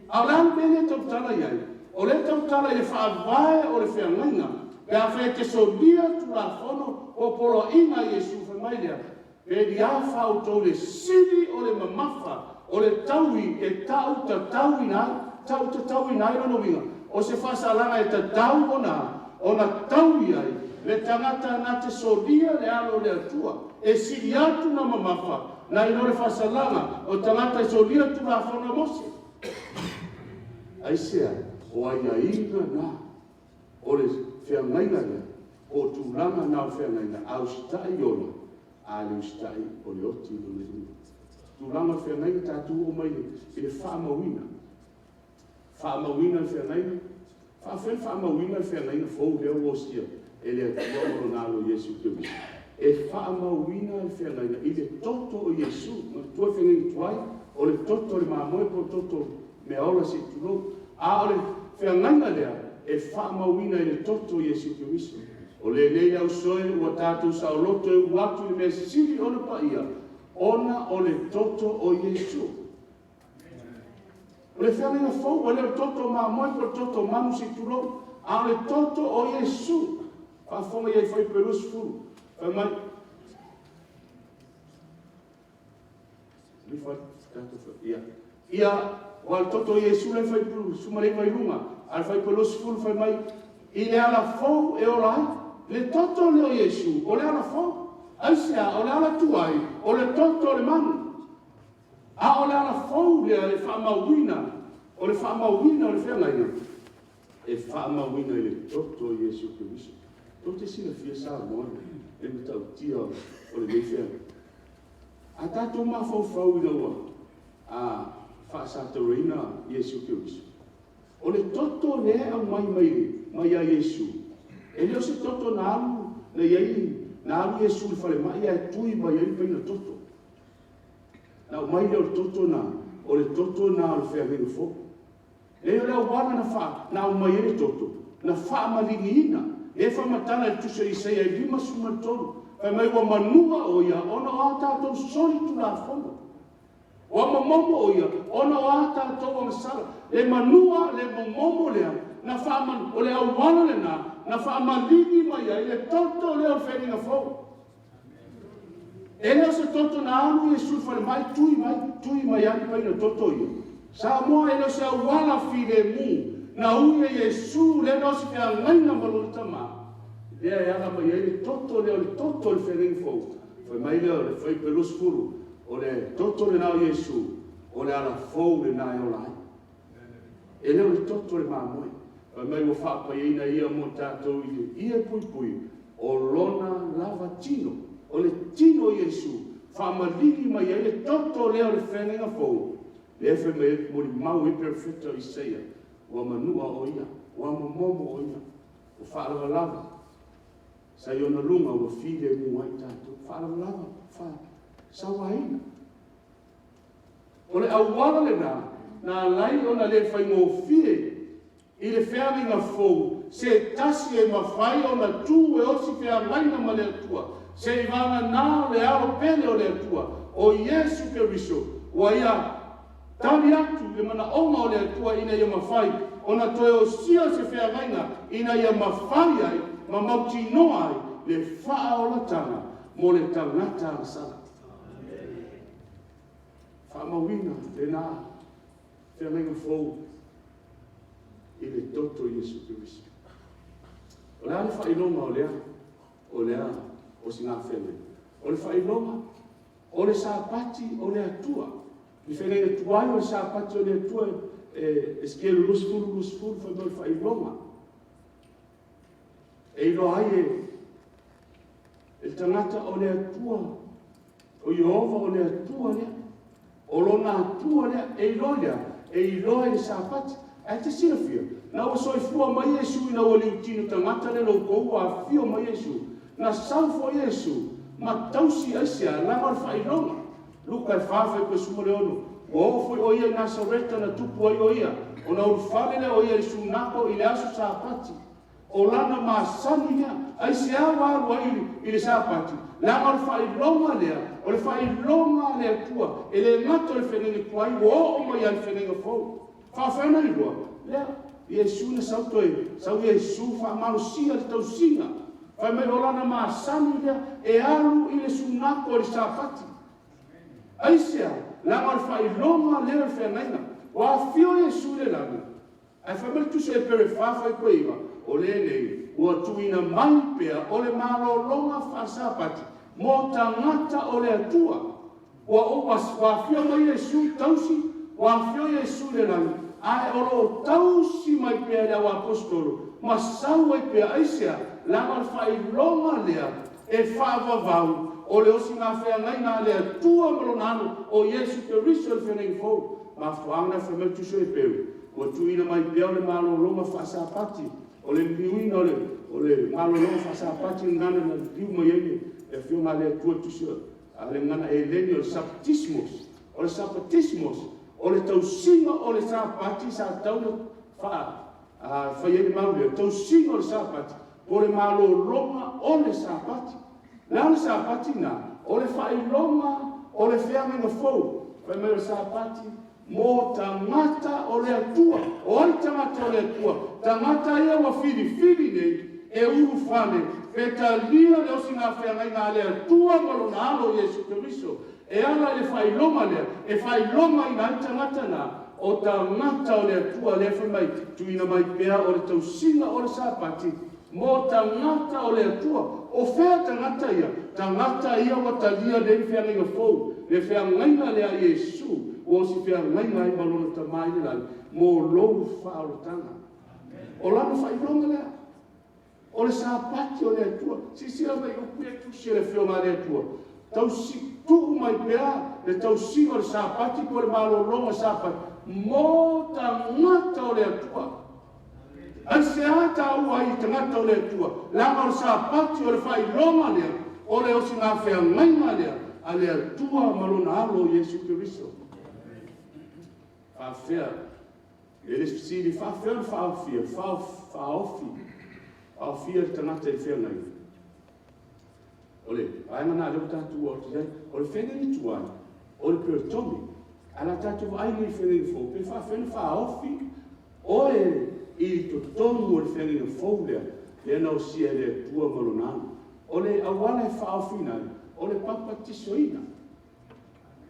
A o le a le mea lea e tautala i ai? O lea e tautala i le faavae o le feagaiga, pe afai e te solia le Tulafono po o poloaiga a Iesu, fai mai lea, penia fa outou i le sili o le mamafa o le taui e tau tatauina ai. Tau tatauina ai lona uiga, o se faasalaga e tatau ona taui ai le tagata na te solia le alo o le Atua, e sili atu ona mamafa nai lo le faasalaga o le tagata e solia le Tulafono a Mose. Aisea? O aiaiga na o le feagaiga lea, po o tulaga na o le feagaiga, a usitai, ola, a le usitai, o le oti lona iuga. O tulaga o le feagaiga, tatou oo mai i le faamauina. Faamauina le feagaiga. E faapefea ona faamauina le feagaiga fou lea ua osia e le Atua ma lona Alo o Iesu Keriso e faamauina le feagaiga i le toto o Iesu. Manatua le feagaiga tuai, o le toto o le mamoe po o le toto o meaola se i tulou. A o le feagaiga lea, e faamauina i le toto o Iesu Keriso. O lenei le ausoe ua tatou saoloto e uu atu i le mea sili ona paia, ona o le toto o Iesu. O le feagaiga fou, ua le o le toto o mamoe po o le toto o manu se i tulou, a o le toto o Iesu. Faafofoga i ai i le Fuaiupu 20, fai mai, ia, aua o le toto o Iesu lea e fuaiupu 19 i luga, a o le fuaiupu 20 fai mai, i le ala fou e ola ai. Le toto lea o Iesu, o le ala fou. Aisea? O le ala tuai, o le toto o le manu. A o le ala fou lea e faamauina, o le faamauina o le feagaiga, e faamauina i le toto o Iesu Keriso. Tou te silafia Samoa le matautia o lenei feagaiga? A tatou mafaufau ina ua faasatauaina Iesu Keriso, o le toto lea e aumai mai ia Iesu, e le o se toto na alu na i ai na alu Iesu i le falemai ae tui mai ai le paina toto. Na aumai lea o le toto lena, o le toto lena o le feagaiga fou. Leai o le auala na, faa, na aumai ai le toto, na faamaliliina. Lea e faamatala e le Tusi a Isaia e 53, fai mai ua manua o ia ona o a tatou solitulafono. Ua momomo o ia ona o a tatou agasala. Le manua, le momomo lea, na faama, o le auala lena na faamaligi mai ai le toto lea o le feagaiga fou. E le o se toto na alu Iesu i le falemai tui mai, tui mai lava ni paina toto ia. Samoa e le o se auala filemu na ui e Iesu lea na osi feagaiga ma lona Tama, lea e ala mai ai le toto lea o le toto o le feagaiga fou. Fai mai lea o le Fuaiupu 20, o le toto lena o Iesu, o le ala fou lena e ola ai. E le o le toto o le mamoe. Fai mai ua faapaiaina ia mo tatou i le ie puipui o lona lava tino. O le tino o Iesu, faamaligi mai ai le toto lea o le feagaiga fou, lea fai mai ai, molimau ai le perofeta o Isaia, ua manua o ia, ua momomo o ia, ua faalavalava, sa i ona luga ua filemu ai tatou. Faalavalava, faasauaina. O le auala lena na ala ai ona le faigofie i le feagaiga fou se tasi e mafai ona tu e osi feagaiga ma le Atua, seivagana le Alo pele o le Atua, o Iesu Keriso, ua Ia tali atu i le manaoga o le Atua ina ia mafai ona toe osia se feagaiga ina ia mafai ai ma mautinoa ai le faaolataga mo le tagata agasala. Faamauina lena feagaiga fou i le toto o Iesu Keriso. O le a le faailoga o lea o lea osigafeagaiga? O le faailoga, o le Sapati o le Atua. I le feagaiga tuai o le Sapati o le Atua e Esekielu 20, 20 fai mai o le faailoga. E iloa ai e le tagata o le Atua, o Ieova o le Atua lea. O lona Atua lea. E iloa i le a? E iloa i le Sapati. Ae e te silafia, ina ua soifua mai Iesu ina ua liutino tagata le loko ua afio mai Iesu, na sau foi Iesu ma tausi aisea? Leaga o le faailoga. Luka e 4 fuaiupu 16, ua oo foi o ia i Nasareta na tupu ai o ia, ona ulufale lea o ia i le sunago i le aso Sapati. O lana masani lea. Aisea ua alu ai i le Sapati? Leaga o le faailoga lea, o le faailoga a le Atua. E le gata o le feagaiga tuai, ua oo mai lava i le feagaiga fou. E faafefea ona iloa? Lea, Iesu na sau toe, sau Iesu faamalosia le tausiga. Fai mai o lana masani lea, e alu i le sunago i le Sapati. Aisea? Leaga o le faailoga lea o le feagaiga. Ua afio Iesu i le lagi, ae fai mai le Tusi a Hepere 4 fuaiupu 9, o lenei ua tuuina mai pea o le malologa faale-Sapati mo tagata o le Atua. Ua ua afio mai Iesu tausi, ua afio Iesu i le lagi, ae o lo o tausi mai pea e le auaposeitolo ma sau ai pea. Aisea? Leaga o le faailoga lea e faavavau o le osigafeagaiga a le Atua ma Lona Alo o Iesu Keriso i le feagaiga fou. Mafuaaga lena fai mai le Tusi o Heperu, ua tuuina mai pea o le malologa faasapati, o le liliuina o le O le malologa faasapati le gagana na liliu mai ai le Afioga a le Atua i le Tusi a le gagana Eleni o le sapatismos. O le sapatismos, o le tausiga o le Sapati sa tatau ona fai ai le mau lea, tausiga o le Sapati, po o le malologa o le Sapati. O le a le Sapati lena? O le faailoga o le feagaiga fou. Fai mai o le Sapati mo tagata o le Atua. O ai tagata o le Atua? Tagata ia ua filifili nei e ulufale pe talia le osigafeagaiga a le Atua ma Lona Alo Iesu Keriso. E ala i le faailoga lea, e faailogaina ai tagata na, o tagata o le Atua lea fai mai, tuuina mai pea o le tausiga o le Sapati mo tagata o le Atua. O fea tagata ia? Tagata ia ua talia nei le feagaiga fou, le feagaiga lea a Iesu ua osifeagaiga ai ma Lona Tama i le lagi mo lou faaolataga. O lana faailoga lea, o le Sapati o le Atua. Silasila mai i upu ia e tusi e le Afioga a le Atua, tausi, tuu mai pea le tausiga o le Sapati po o le malologa Sapati mo tagata o le Atua. Aisea taua ai i tagata o le Atua? Leaga o le Sapati o le faailoga lea, o le osigafeagaiga lea a le Atua ma Lona Alo Iesu Keriso. Faafefea? E le fesili, faafefea ona faaofia? Faaofi, faaofia le tagata i le feagaiga. O le vaega lena o lea ua tatou oo atu i ai. O le feagaiga tuai, o le peritome. Ae o le a tatou vaai nei i le feagaiga fou, pe faafefea ona faaofi oe i totonu o le feagaiga fou lea, lea na osia e le Atua ma Lona Alo. O le auala e faaofiina ai, o le papatisoina.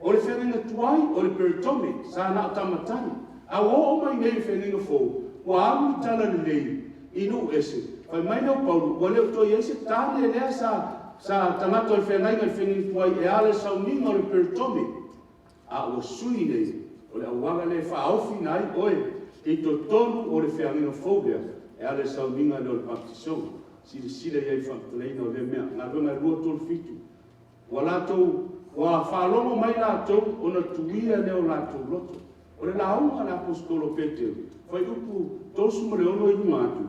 O le feagaiga tuai, o le peritome, sa na o tamatai. A ua oo mai nei i le feagaiga fou, ua alu le talalelei i nuu ese, fai mai lea o Paulo, ua le o toe i ai se tane lea sa tagata o le feagaiga i le feagaiga tuai e ala i le sauniga o le peritome, a ua sui nei, o le auala lea e faaofiina ai oe i totonu o le feagaiga fou lea e ala i le sauniga lea o le papatisoga. Silasila i ai i le faamatalaina o lea mea. Galuega 2, 3, 7. Ua latou, ua faalogo mai latou ona tuia lea o latou loto. O le lauga a le Aposetolo o Peteru, fuaiupu 36 i luga atu,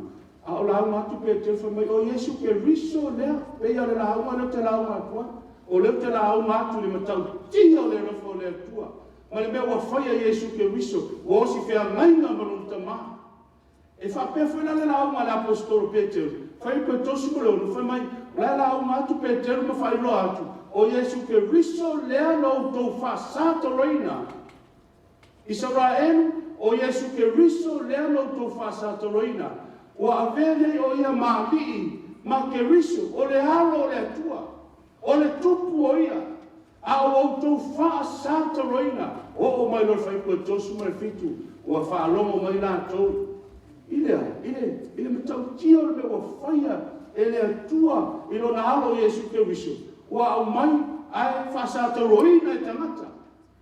a o lauga atu Peteru fai mai, o Iesu Keriso lea, pei lava o le lauga lea ou te lauga atu ai. O lea ou te lauga atu i le matautia o le alofa o le Atua, ma le mea ua faia e Iesu Keriso, ua osi feagaiga ma Lona Tama. E faapea foi la le lauga a le Aposetolo Peteru, fuaiupu 36, fai mai, o la e lauga atu Peteru ma faailoa atu, o Iesu Keriso lea na outou faasatoloina. Isaraelu, o Iesu Keriso lea na outou faasatoloina, ua avea nei o Ia ma Alii ma Keriso, o le Alo o le Atua, o le Tupu o Ia, a ua outou faasatoloina. Oo mai loa i le fuaiupu 37, ua faalogo mai latou i le a? I le, i le matautia o le mea ua faia e le Atua i Lona Alo o Iesu Keriso, ua aumai ae faasatoloina e tagata.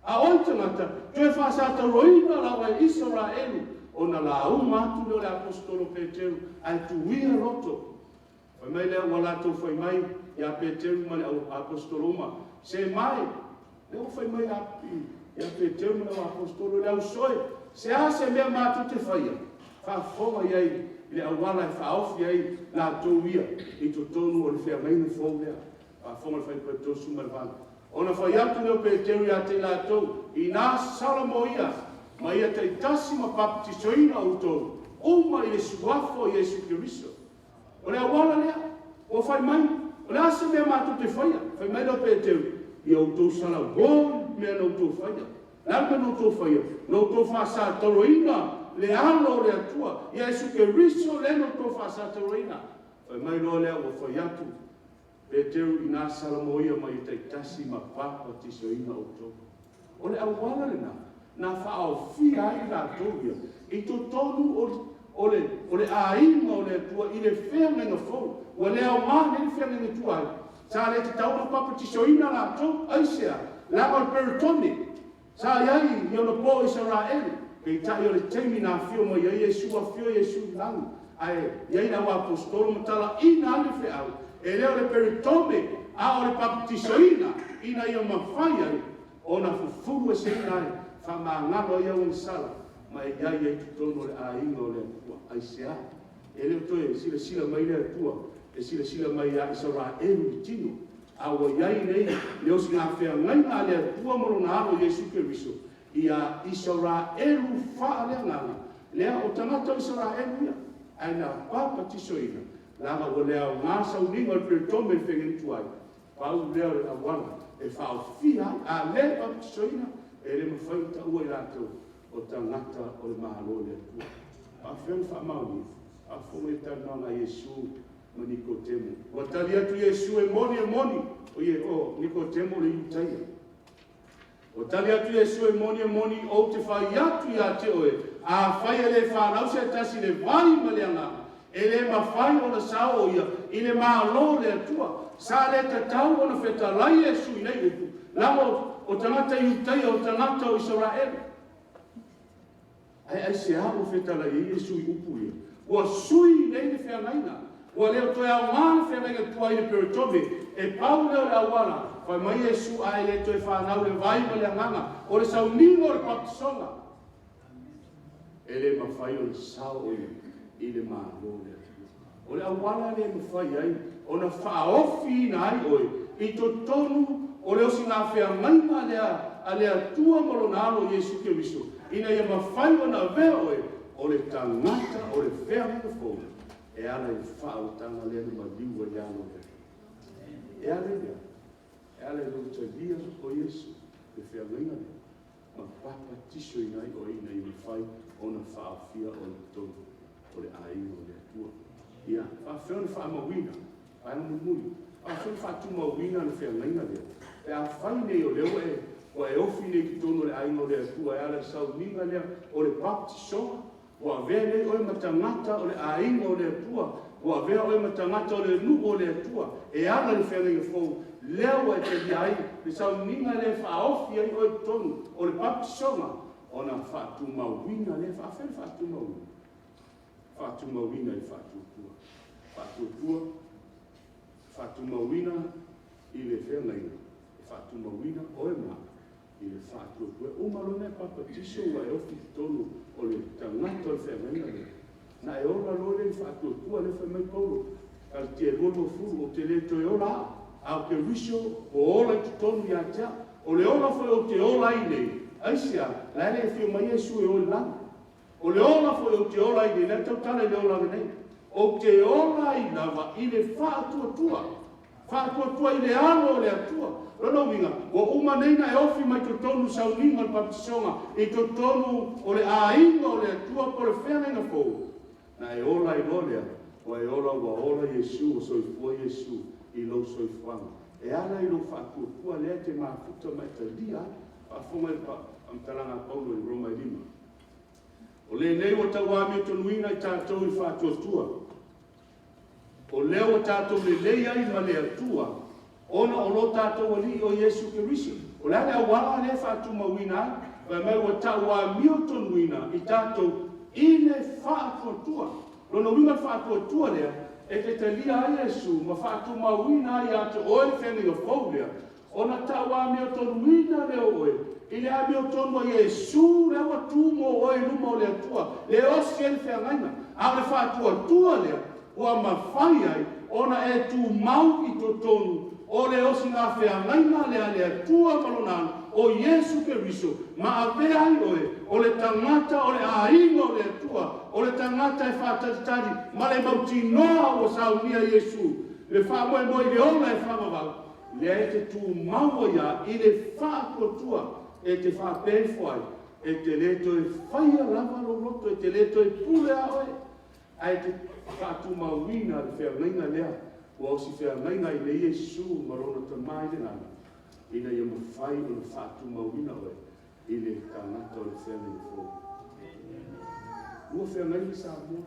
A o ai tagata? Toe faasatauroina lava e Isaraelu, ona lauga atu lea o le Aposetolo o Peteru ae tuia loto. Fai mai lea ua latou fai mai ia Peteru ma le au aposetolo uma, se mae, lea ua fai mai ia Peteru ma le au aposetolo, le au soe, se a se mea matou te faia? Faafofoga i ai i le auala e faaofi ai latou ia i totonu o le feagaiga fou lea. Faafofoga le fuaiupu 38. Ona fai atu lea o Peteru ia te i latou, Ina sala moia ma ia taitasi ma papatisoina outou uma i le suafa o Iesu Keriso. O le auala lea, ua fai mai, o le a se mea matou te faia? Fai mai lea o Peteru, ia outou salamo i le mea na outou faia. O le a le mea na outou faia? Na outou faasatauaina le Alo o le Atua, Iesu Keriso lea na outou faasatauaina. Fai mai loa lea ua fai atu Peteru ina salamoia mai taitasi ma papatisoina outou. O le auala lena na faaofia ai latou ia i totonu o le aiga o le Atua i le feagaiga fou. Ua le aoga nei le feagaiga tuai, sa le tatau ona papatisoina latou. Aisea? Leaga o le peritome sa i ai i ona po Isaraelu, peitai o le taimi na afio mai ai Iesu, afio Iesu i lagi, ae i ai le auaposeitolo ma talaiina ai le feau, e le o le peritome, a o le papatisoina ina ia mafai ai ona fufulueseina ai, faamagalo ai au agasala, ma e i ai ai i totonu o le aiga o le Atua. Aisea? E le o toe silasila mai le Atua, e silasila mai ia Isaraelu i tino. A ua i ai nei le osigafeagaiga a le Atua ma Lona Alo Iesu Keriso ia Isaraelu faaleagaga, lea o tagata o Isaraelu ia, ae na papatisoina, leaga ua le aoga sauniga o le peretome i le feagaiga tuai, pau lea o le auala e faaofia ai. A le papatisoina, e le mafai ona taua i latou o tagata o le Malo o le Atua. E faapefea ona faamaonia? Faafofoga i le talanoaga a Iesu ma Nikotemo. Ua tali atu Iesu, e moni, e moni, o Nikotemo o le Iutaia. Ua tali atu Iesu, e moni, e moni, ou te fai atu ia te oe, afai e le fanau se tasi i le vai ma le Agaga, e le mafai ona sao o ia i le Malo o le Atua. Sa le tatau ona fetalai Iesu i nei upu, leaga o tagata Iutaia, o tagata o Isaraelu. Ae aisea ua fetalai ai Iesu i upu ia? Ua sui nei le feagaiga. Ua le o toe aoga le feagaiga tuai i le peretome, e pau lea o le auala. Fai mai Iesu, a e le toe fanau i le vai ma le Agaga, o le sauniga o le papatisoga, e le mafai ona sao o ia i le Malo o le Atua. O le auala lea e mafai ai ona faaofiina ai oe i totonu o le osigafeagaiga lea a le Atua ma Lona Alo Iesu Keriso, ina ia mafai ona avea oe o le tagata o le feagaiga fou e ala i le faaolataga lea na maliu ai le Alo o le Atua. E ala i le a? E ala i lou talia o Iesu, le feagaiga lea, ma papatisoina ai oe ina ia mafai ona faaofia oe i totonu o le aiga o le Atua. Ia, e faapefea ona faamauina? Vaega mulimuli, e faapefea ona faatumauina le feagaiga lea? Pe a fai nei o lea ua e, ua e ofi nei i totonu o le aiga o le Atua e ala i le sauniga lea o le papatisoga, ua avea nei oe ma tagata o le aiga o le Atua, ua avea oe ma tagata o le nuu o le Atua e ala i le feagaiga fou, lea ua e talia ai le sauniga lea e faaofi ai oe i totonu o le papatisoga, ona faatumauina lea. E faapefea ona faatumauina? Faatumauina i le faatuatua. Faatuatua, faatumauina i le feagaiga, e faatumauina oe ma au i le faatuatua. E uma loa ona e papatiso ua e ofi i totonu o le tagata o le feagaiga lea, ona e ola loa lea i le faatuatua. Lea fai mai Paulo, Kalatia 2:20, ou te le toe ola au, a o Keriso ua ola i totonu ia te au. O le ola foi ou te ola ai nei, aisea? La e le i afio mai Iesu e o i le lagi. O le ola foi ou te ola ai nei, la e tautala i le olaga nei, ou te ola ai lava i le faatuatua, faatuatua i le Alo o le Atua. O lona uiga, ua uma nei ona e ofi mai totonu i le sauniga o le papatisoga i totonu o le aiga o le Atua po o le feagaiga fou, ona e ola ai loa lea, ua e ola ua ola Iesu, ua soifua Iesu i lou soifuaga. E ala i lou faatuatua lea e te mafuta ma e talia ai. Faafofoga i le faamatalaga a Paulo i Roma e 5. O lenei ua tauamiotonuina i tatou i le faatuatua, o lea ua tatou lelei ai ma le Atua, ona o lo tatou Alii o Iesu Keriso. O le a le auala lea e faatumauina ai? Fai mai ua tauamiotonuina i tatou i le faatuatua. Lona uiga o le faatuatua lea, e te talia ai Iesu ma faatumauina ai ia te oe le feagaiga fou lea, Ona tau amiotonuina lea o oe i le amiotonu a Iesu lea ua tu mo oe i luma o le Atua, lea e osi ai le feagaiga. A o le faatuatua lea ua mafai ai ona e tumau i totonu o le osiga feagaiga lea a le Atua ma Lona Alo, o Iesu Keriso, ma avea ai oe o le tagata o le aiga o le Atua, o le tagata e faatalitali ma le mautinoa ua saunia Iesu, le faamoemoe i le ola e faavavau. Lea e te tumau ai lava i le faatuatua e te faapea ifo ai, e te le toe faia lava lou loto, e te le toe pule lava oe, ae te faatumauina le feagaiga lea ua osi feagaiga ai nei Iesu ma Lona Tama i le lagi, ina ia mafai ona faatumauina oe i le tagata o le feagaiga fou. Ua feagaiga Samoa.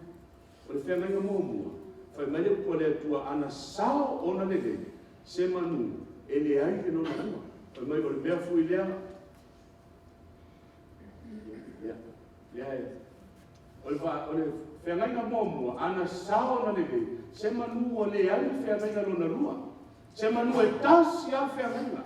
O le feagaiga muamua, fai mai le upu a le Atua, ana sao ona lelei, se manu e leai le lona lua. Fai mai o le mea foi lea, ia, lea e, o le, o le feagaiga muamua, ana sao ona lelei, se manu ua leai le feagaiga lona lua. Se manu e tasi lava le feagaiga.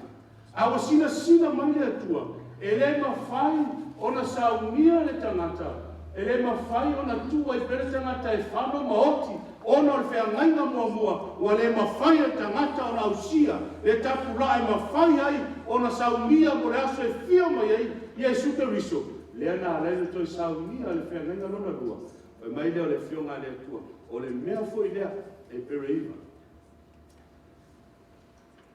A ua silasila mai le Atua, e le mafai ona saunia le tagata. E le mafai ona tuu ai pea le tagata e fano ma oti ona o le feagaiga muamua ua le mafai e le tagata ona ausia le tapulaa e mafai ai ona saunia mo le aso e afio mai ai Iesu Keriso, lea na ala ai ona toe saunia le feagaiga lona lua. Fai mai lea o le Afioga a le Atua, o le mea foi lea, Hepere 9,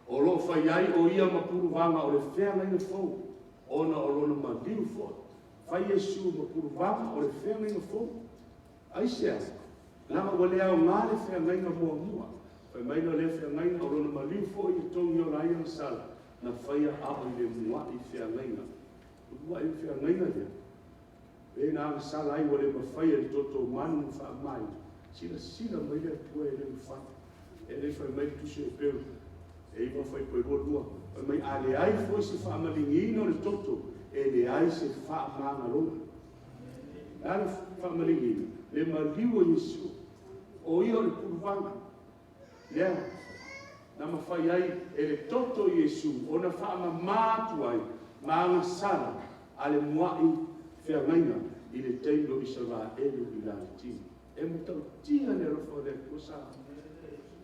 o lo o fai ai o ia ma puluvaga o le feagaiga fou, ona o lona maliu foi. Fai Iesu ma puluvaga o le feagaiga fou. Aisea? Leaga ua le aoga le feagaiga muamua. Fai mai lea o lea feagaiga o lona maliu foi e togi ola ai agasala, na faia a o i le mua'i feagaiga. Ulua'i feagaiga lea, lea na agasala ai ua le mafai e le toto o manu na faamamaina. Silasila mai le Atua e le mafai. E le fai mai le Tusi o Eperu, e 9:22, fai mai a leai foi se faamaligiina o le toto, e leai se faamagaloga. Le a le faamaligiina? Le maliu o Iesu. O ia o le puluvaga. Lea na mafai ai e le toto o Iesu ona faamama atu ai ma agasala a le mua'i feagaiga i le taimi o Isaraelu i Lalotini. E matautia le alofa o le Atua sa.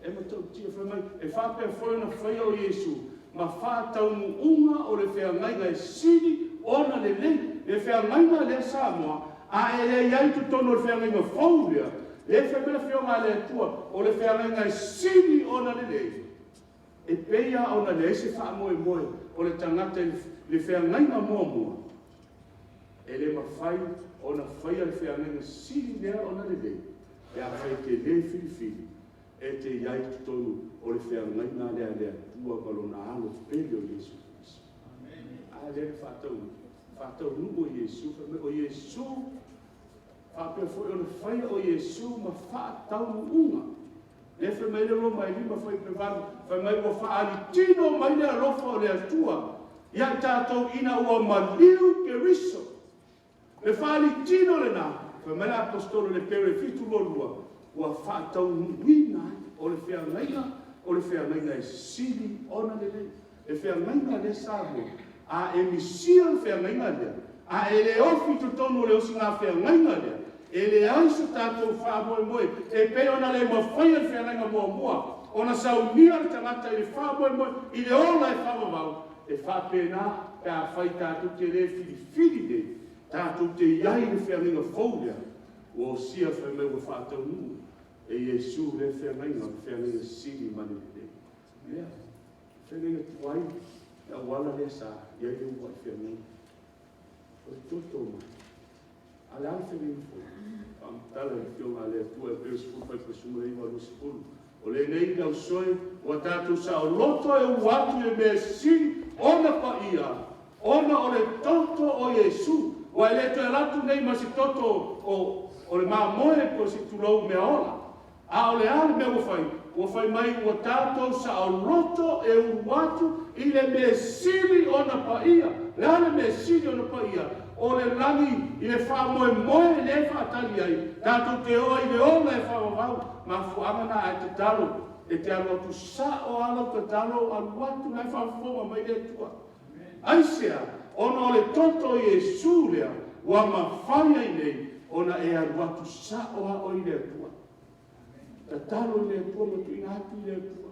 E matautia, fai mai, e faapea foi ona faia o Iesu ma faataunuuga o le feagaiga e sili ona lelei. Le feagaiga lea Samoa, a e le i ai i totonu o le feagaiga fou lea, lea e fai mai le Afioga a le Atua, o le feagaiga e sili ona lelei, e pei lava ona leai se faamoemoe o le tagata i le feagaiga muamua, e le mafai ona faia le feagaiga sili lea ona lelei, pe afai e te le filifili e te i ai i totonu o le feagaiga lea a le Atua ma Lona Alo pele o Iesu Keriso. A lea na faataunuu e Iesu, fai mai o Iesu, faapea foi ona faia o Iesu ma faataunuuga. Lea fai mai le Roma e 5:8, fai mai ua faaalitino mai le alofa o le Atua ia i tatou ina ua maliu Keriso. Le faalitino lena, fai mai le Aposetolo o le Eperu e 7:22, ua faataunuuina ai o le feagaiga, o le feagaiga e sili ona lelei. Le feagaiga lea Samoa, a e misia le feagaiga lea, a e le ofi i totonu o le osigafeagaiga lea, e leai so tatou faamoemoe, e pei ona le mafai e le feagaiga muamua ona saunia le tagata i le faamoemoe i le ola e faavavau, e faapena pe afai tatou te le filifili nei, tatou te i ai i le feagaiga fou lea, ua osia fai mai ua faataunuu e Iesu lea feagaiga, o le feagaiga sili ma le lelei. Lea, feagaiga tuai, le auala lea sa i ai le uluai feagaiga. O le toto mai. A o le a le feagaiga fou? Faamatala e le Afioga a le Atua Eperu 10:19-20. O lenei lausoe ua tatou saoloto e ulu atu i le mea e sili ona paia, ona o le toto o Iesu. Ua e le toe alu atu nei ma se toto o le mamoe po o se tulou meaola. A o le a le mea ua fai? Ua fai mai ua tatou saoloto e ulu atu i le mea e sili ona paia. O le a le mea e sili ona paia? O le lagi i le faamoemoe lea e faatali ai, tatou te o ai i le ola e faavavau. Mafuaaga na a e tatalo, e te alu atu sao lava lau tatalo, alu atu o la e faafofoga mai le Atua. Aisea? Ona o le toto o Iesu lea ua mafai ai nei ona e alu atu sao lava oe i le Atua. Tatalo i le Atua ma tuuina atu i le Atua.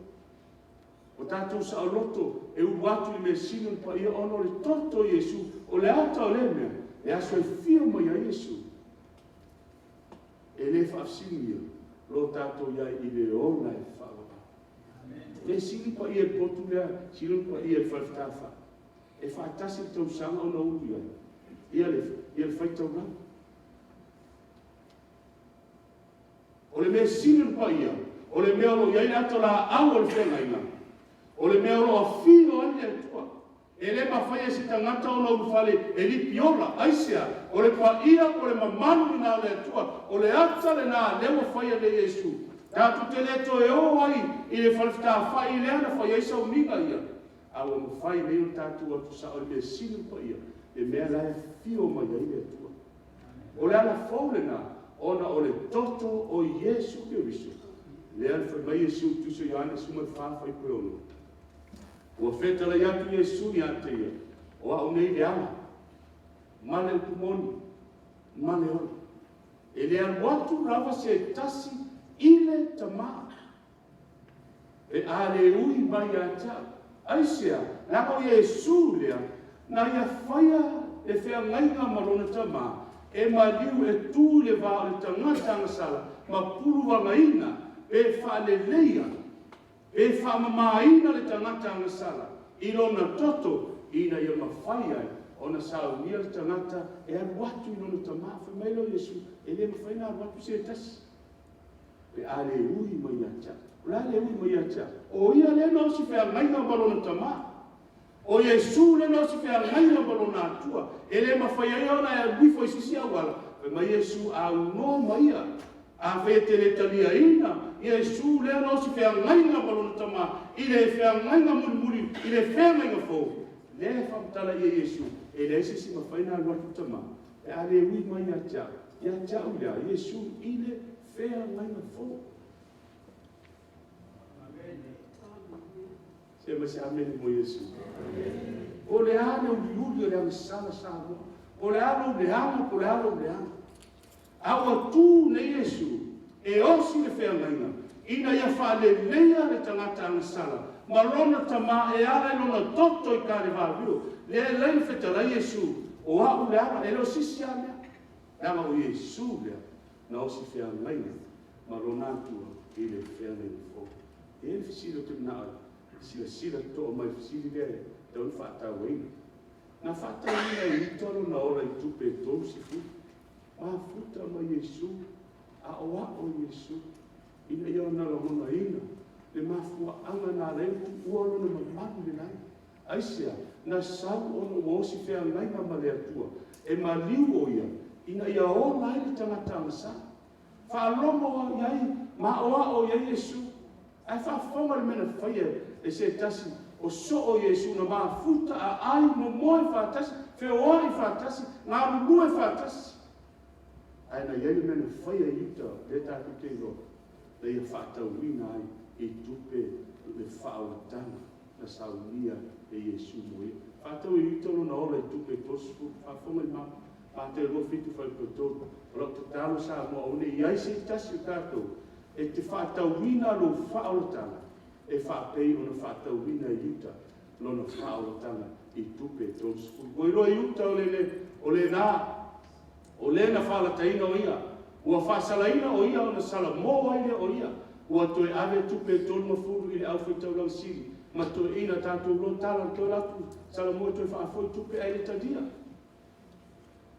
Ua tatou saoloto e ulu atu i le mea sili ona paia ona o le toto o Iesu. O le ata o lea mea, le aso e afio mai ai Iesu, e le faafesiligia lo tatou i ai i le ola e faavavau. Le sili paia i le potu lea, sili ona paia i le Fale Fetalafai. E faatasi le tausaga ona ulu i ai ia le faitaulaga. O le mea sili ona paia, o le mea o lo o i ai le ato laau o le feagaiga, o le mea o lo o afio ai le Atua. E le mafai e se tagata ona ulufale e lipiola. Aisea? O le paia po o le mamalu lena o le Atua. O le ata lena lea ua faia nei e Iesu. Tatou te le toe o ai i le fale fetalafai lea na fai ai sauniga ia, a ua mafai nei ona tatou o atu sao i le mea sili ona paia, le mea la e afio mai ai le Atua. O le ala fou lena, ona o le toto o Iesu Keriso, lea na fai mai Iesu i le Tusi o Ioane 14:6, ua fetalai atu Iesu ia te ia, o au nei le ala, ma le upu moni, ma le ola. E le alu atu lava se tasi i le Tamā, pe a le ui mai ia te au. Aisea? Leaga o Iesu lea, na ia faia le feagaiga ma lona Tamā, e maliu e tu i le va o le tagata agasala ma puluvagaina, pe faaleleia, pe faamamaina le tagata agasala i lona toto, ina ia mafai ai ona saunia le tagata e alu atu i lona Tamā. Fai mai lea o Iesu, e le mafai ona alu atu se tasi, pe a le ui mai ia te au. O le a le ui mai ia te au? O ia lea na osi feagaiga ma lona Tamā. O Iesu lea na osi feagaiga ma lona Atua. E le mafai ai ona e alu ifo i se isi auala. Fai mai Iesu, a aunoa ma ia, afai e te le taliaina Iesu lea na osi feagaiga ma lona Tamā i le feagaiga mulimuli, i le feagaiga fou, lea e faamatala i e Iesu, e leai se isi e mafai ona alu atu i le Tamā, pe a le ui mai ia te au, ia te au i le a? Iesu i le feagaiga fou. Se aumai se amene mo Iesu. Po o le a le uliuli o le agasala Samoa, po o le a lou leaga, po o le a lou leaga, a ua tu nei Iesu e osi le feagaiga, ina ia faaleleia le tagata agasala ma lona Tamā e ala i lona toto i Kalevavio. Lea e ala ai ona fetalai Iesu, o au le ala, e le o se isi lava mea, leaga o Iesu lea na osi feagaiga ma lona Atua i le feagaiga fou. E i ai le fesili ou te manao e silasila totoa mai i le fesili lea e tatau ona faatauaina. Na faatauina e Iuta lona ola i tupe e 30. Mafuta ma Iesu, aoao Iesu, ina ia ona lagonaina le mafuaaga na ala ai ona tuua lona mamalu i le lagi. Aisea? Na sau ona ua osi feagaiga ma le Atua, e maliu o ia, ina ia ola ai le tagata agasala. Faalogo i ai ma aoao i ai Iesu, ae faafofoga i le mea na faia e se tasi o soo o Iesu na mafuta aai momoe faatasi, feoai faatasi, galulue faatasi. Ae na i ai le mea na faia e Iuta lea tatou te iloa, na ia faatauina ai i tupe le faaolataga na saunia e Iesu mo ia. Faatau e Iuta lona ola i tupe e 30, faafofoga i mau, Mateo 27 fuaiupu e 3. O lau tatalo Samoa, aua ne i i ai se tasi o tatou e te faatauina lou faaolataga e faapei ona faatauina e Iuta lona faaolataga i tupe e 30. Ua iloa e Iuta o lena, o le na faalataina o ia, ua faasalaina o ia ona salamo ai lea o ia, ua toe ave tupe e 30 i le aufaitaulaga sili ma toeaiina tatou iloa tala, toe alu atu Salamo e toe faafoi tupe ae le talia.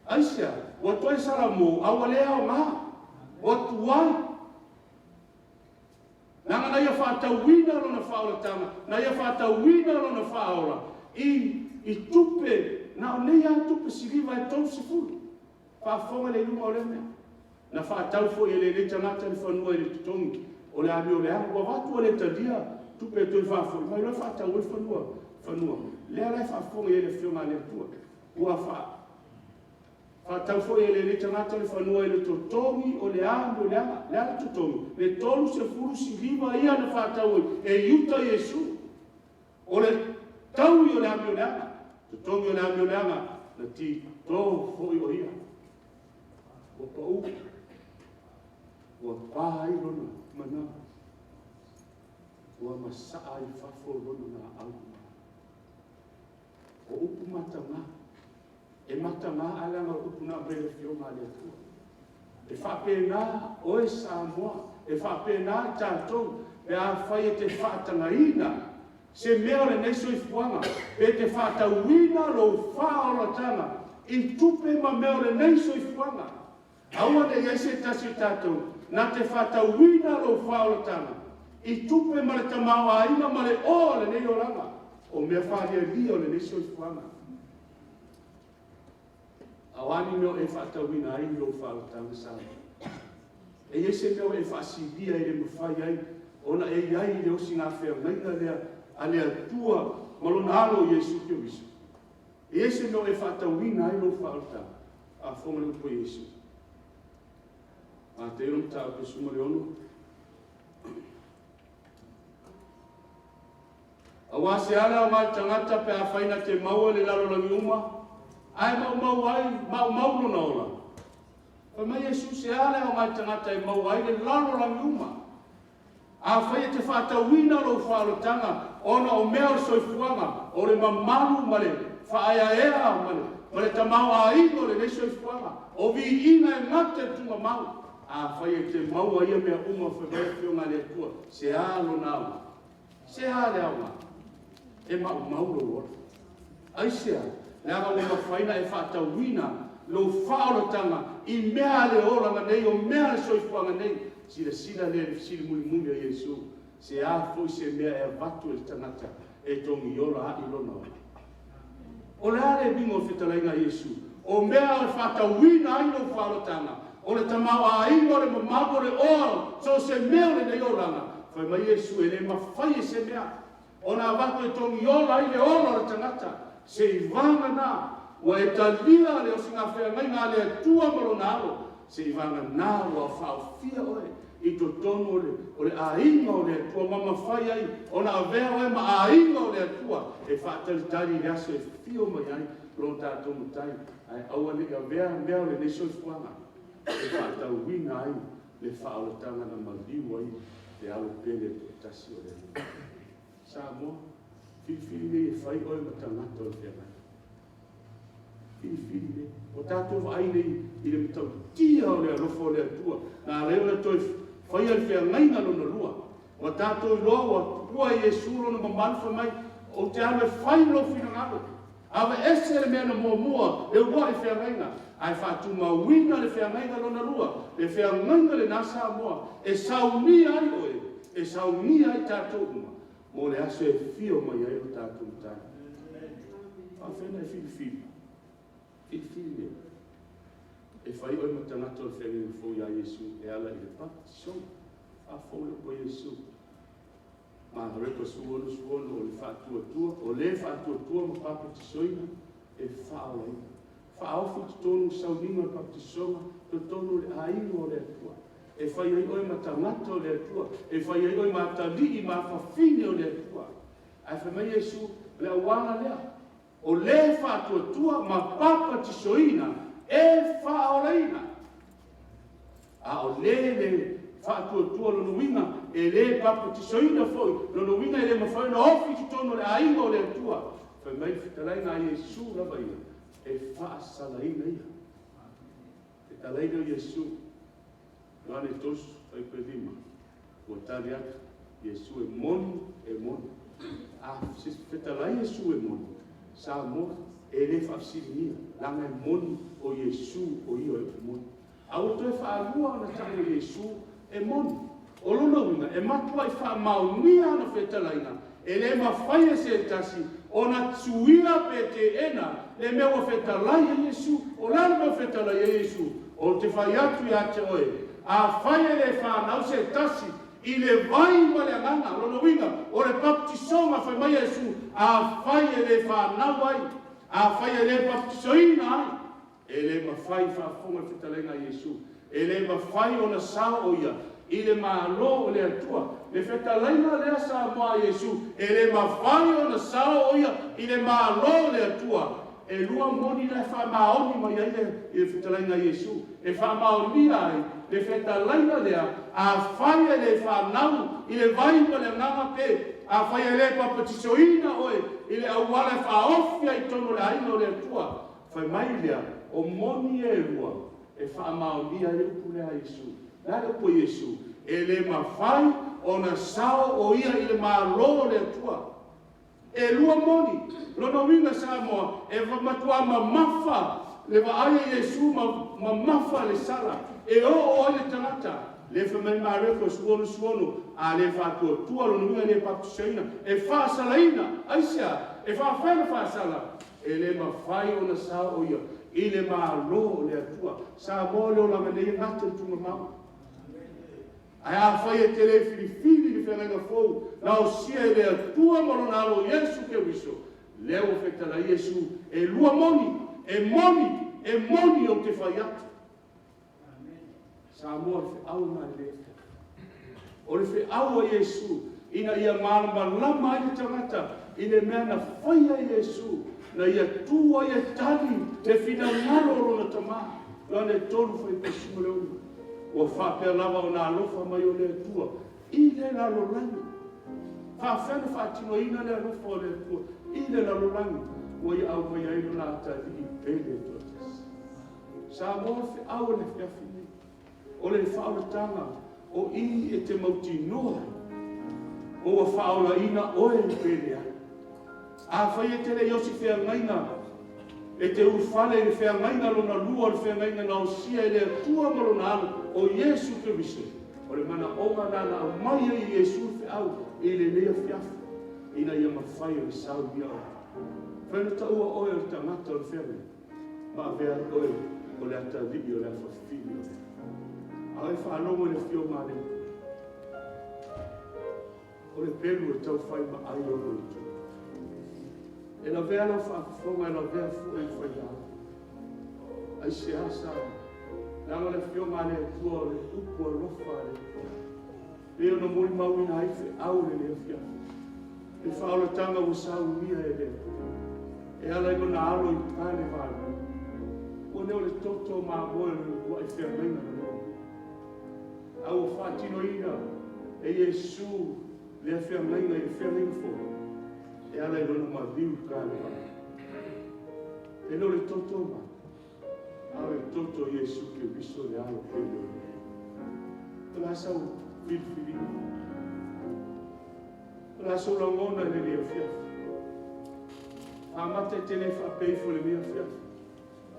Aisea? Ua toe salamo a ua le aoga, ua tuai. Leaga na ia faatauina lona faaolataga, na ia faatauina lona faaola i tupe, na o nei lava tupe siliva e 30. Faafofoga le iuga o lea mea. Na faatau foi e lenei tagata le fanua i le totogi o le amioleaga. Ua avatu ua le talia tupe e toe faafoi mai loa faatau ai le fanua. Fanua. Lea la e faafofoga i ai le Afioga a le Atua. Ua faatau foi e lenei tagata le fanua i le totogi o le amioleaga. O le a le totogi? Le 30 siliva ia na faatau ai e Iuta Iesu. O le taui o le amioleaga, totogi o le amioleaga, na tito foi o ia. Ua pau, ua pa ai lona manava, ua masaa ai i fafo lona laau. O upu mataga, e mataga ae leaga o upu na aumai e le Afioga a le Atua. E faapena oe Samoa, e faapena tatou, pe afai e te faatagaina se mea o lenei soifuaga, pe te faatauina lou faaolataga i tupe ma mea o lenei soifuaga. Aua ne i i ai se tasi o tatou na te faatauina lou faaolataga i tupe ma le tamaoaiga ma le oa o lenei olaga, o mea faalialia o lenei soifuaga. A o a ni mea o e faatauina ai lou faaolataga Samoa? E i ai se mea o e faasilia e le mafai ai ona e i ai i le osiga feagaiga lea a le Atua ma Lona Alo o Iesu Keriso? E i ai se mea o e faatauina ai lou faaolataga? Faafofoga i le upu a Iesu. Mateo mataupu 16. Aua se ala aoga i le tagata pe afai na te maua le lalolagi uma, ae maumau ai, maumau lona ola. Fai mai Iesu, Se a le aoga i le tagata e maua ai le lalolagi uma, Afai e te faatauina lou faaolataga ona o mea o le soifuaga, o le mamalu ma le faaeaea ma le tamaoaiga o lenei soifuaga, o viiga e gata i le tuugamau, afai e te maua ia mea uma, fai mai le Afioga a le Atua, se a lona aoga? Se a le aoga? E maumau lou ola. Aisea? Leaga ua mafai ona e faatauina lou faaolataga i mea a le olaga nei, o mea a le soifuaga nei. Silasila lea i le fesili mulimuli a Iesu, Se a foi se mea e avatu e le tagata e togiola a'i lona ola? O le a le uiga o le fetalaiga a Iesu? O mea e faatauina ai lou faaolataga, o le tamaoaiga, o le mamalu, o le oa, so o se mea o lenei olaga, fai mai Iesu, e le mafai e se mea ona avatu e togiola ai le ola o le tagata, seiavagana ua e talia le osigafeagaiga a le Atua ma Lona Alo, seiavagana ua faaofia oe i totonu o le aiga o le Atua ma mafai ai ona avea oe ma aiga o le Atua e faatalitali i le aso e afio mai ai lo tatou Matai. Ae aua ne i avea mea o lenei soifuaga e faatauina ai le faaolataga na maliu ai le Alo pele toatasi o le Alii. Samoa, filifili nei e fai oe ma tagata o le feagaiga. Filifili nei. Ua tatou vaai nei i le matautia o le alofa o le Atua na ala ai ona toe faia le feagaiga lona lua. Ua tatou iloa ua tuua e Iesu lona mamalu fai mai, Ou te alu e fai lou finagalo. Aveese le mea na muamua, le uluai feagaiga, ae faatumauina le feagaiga lona lua, le feagaiga lena Samoa e saunia ai oe, e saunia ai tatou uma mo le aso e afio mai ai lo tatou Matai. E faapefea ona e filifili? Filifili lea e fai oe ma tagata o le feagaiga fou ia Iesu e ala i le baptisoga. Faafou le upu a Iesu. Mareko 16, 16, o le faatuatua, o le faatuatua ma papatisoina e faaolaina. Faaofi i totonu le sauniga o le papatisoga totonu o le aiga o le Atua, e fai ai oe ma tagata o le Atua, e fai ai oe ma atalii ma afafine o le Atua. Ae fai mai Iesu, o le auala lea, o le faatuatua ma papatisoina e faaolaina. A o le le faatuatua, lona uiga e le papatisoina foi, lona uiga e le mafai ona ofi i totonu o le aiga o le Atua. Fai mai le fetalaiga a Iesu lava ia, e faasalaina ia. Fetalai lea o Iesu, Ioane 3, fuaiupu e 5, ua tali atu Iesu, e moni, e moni. A fetalai Iesu e moni, Samoa, e le faafesiligia, leaga e moni o Iesu o ia o le upu moni. A ua toe faalua ona tau e Iesu e moni. O lona uiga, e matuai faamaonia ana fetalaiga, e le mafai e se tasi ona suia pe teena le mea ua fetalai ai Iesu. O le a le mea ua fetalai ai Iesu? Ou te fai atu ia te oe, afai e le fanau se tasi i le vai ma le agaga, lona uiga, o le papatisoga, fai mai Iesu, afai e le fanau ai, afai e le papatisoina ai, E le mafai, faafofoga le fetalaiga a Iesu, e le mafai ona sao o ia i le Malo o le Atua. Le fetalaiga lea Samoa a Iesu, e le mafai ona sao o ia i le Malo o le Atua. E lua moni la e faamaoni mai ai le fetalaiga a Iesu, e faamaonia ai le fetalaiga lea, afai e le fanau i le vai ma le agaga pe afai e le papatisoina oe i le auala e faaofi ai i totonu o le aiga o le Atua, Fai mai lea, o moni e lua e faamaonia ai le upu lea a Iesu. O le a le upu a Iesu? E le mafai ona sao o ia i le Malo o le Atua. E lua moni. Lona uiga Samoa, e matua mamafa le vaai a Iesu ma mamafa le sala e oo ai le tagata. Lea fai mai Mareko 16, A le faatuatua, lona uiga e le papatisoina, e faasalaina. Aisea? E faafefea ona faasala? E le mafai ona sao o ia i le Malo o le Atua. Samoa o le olaga nei e gata i le tuugamau. Ae afai e te le filifili le feagaiga fou na osia e le Atua ma Lona Alo o Iesu Keriso, lea ua fetalai Iesu, e lua moni, e moni, e moni ou te fai atu. Samoa o le feau lena i lenei afiafi. O le feau a Iesu ina ia malamalama ai le tagata i le mea na faia e Iesu, na ia tu ai e tali le finagalo o lona Tama. Ioane 3 fuaiupu 16. Ua faapea lava ona alofa mai o le Atua i le lalolagi. Faafefea ona faatinoina le alofa o le Atua i le lalolagi? Ua ia aumaia ai lona atalii pele e toatasi. Samoa o le feau o le afiafi lenei, o le faaolataga o i e te mautinoa ai, o ua faaolaina oe pe leai. Afai e te le i osi feagaiga, e te ulufale i le feagaiga lona lua o le feagaiga na osia e le Atua ma Lona Alo o Iesu Keriso, o le manaoga lena na aumai ai e Iesu le feau i lenei afiafi, ina ia mafai ona saunia oe. Mafai ona taua oe o le tagata o le feagaiga, ma avea ai oe o le atalii o le afafine o le Atua. A o e faalogo i le Afioga a le Atua, O le pelu e tau fai ma ai ona itu. E lavea lau faafofoga, e lavea foi le failauga. Aisea sa? Leaga o le Afioga a le Atua o le upu alofa a le Atua. E pei ona molimauina ai feau o lenei afiafi, le faaolataga ua saunia e le Atua e ala i Lona Alo i Kalevale. Ua le o le toto mamoe o le uluai feagaiga na muamua, a ua faatinoina e Iesu lea feagaiga i le feagaiga fou e ala i lona maliu i Kalevale. E le o le toto ma, a o le toto o Iesu Keriso le Alo pele o le Atua. O le a sau filifiliga? O le a sou lagona i lenei afiafi? Amata e te le faapea ifo i lenei afiafi,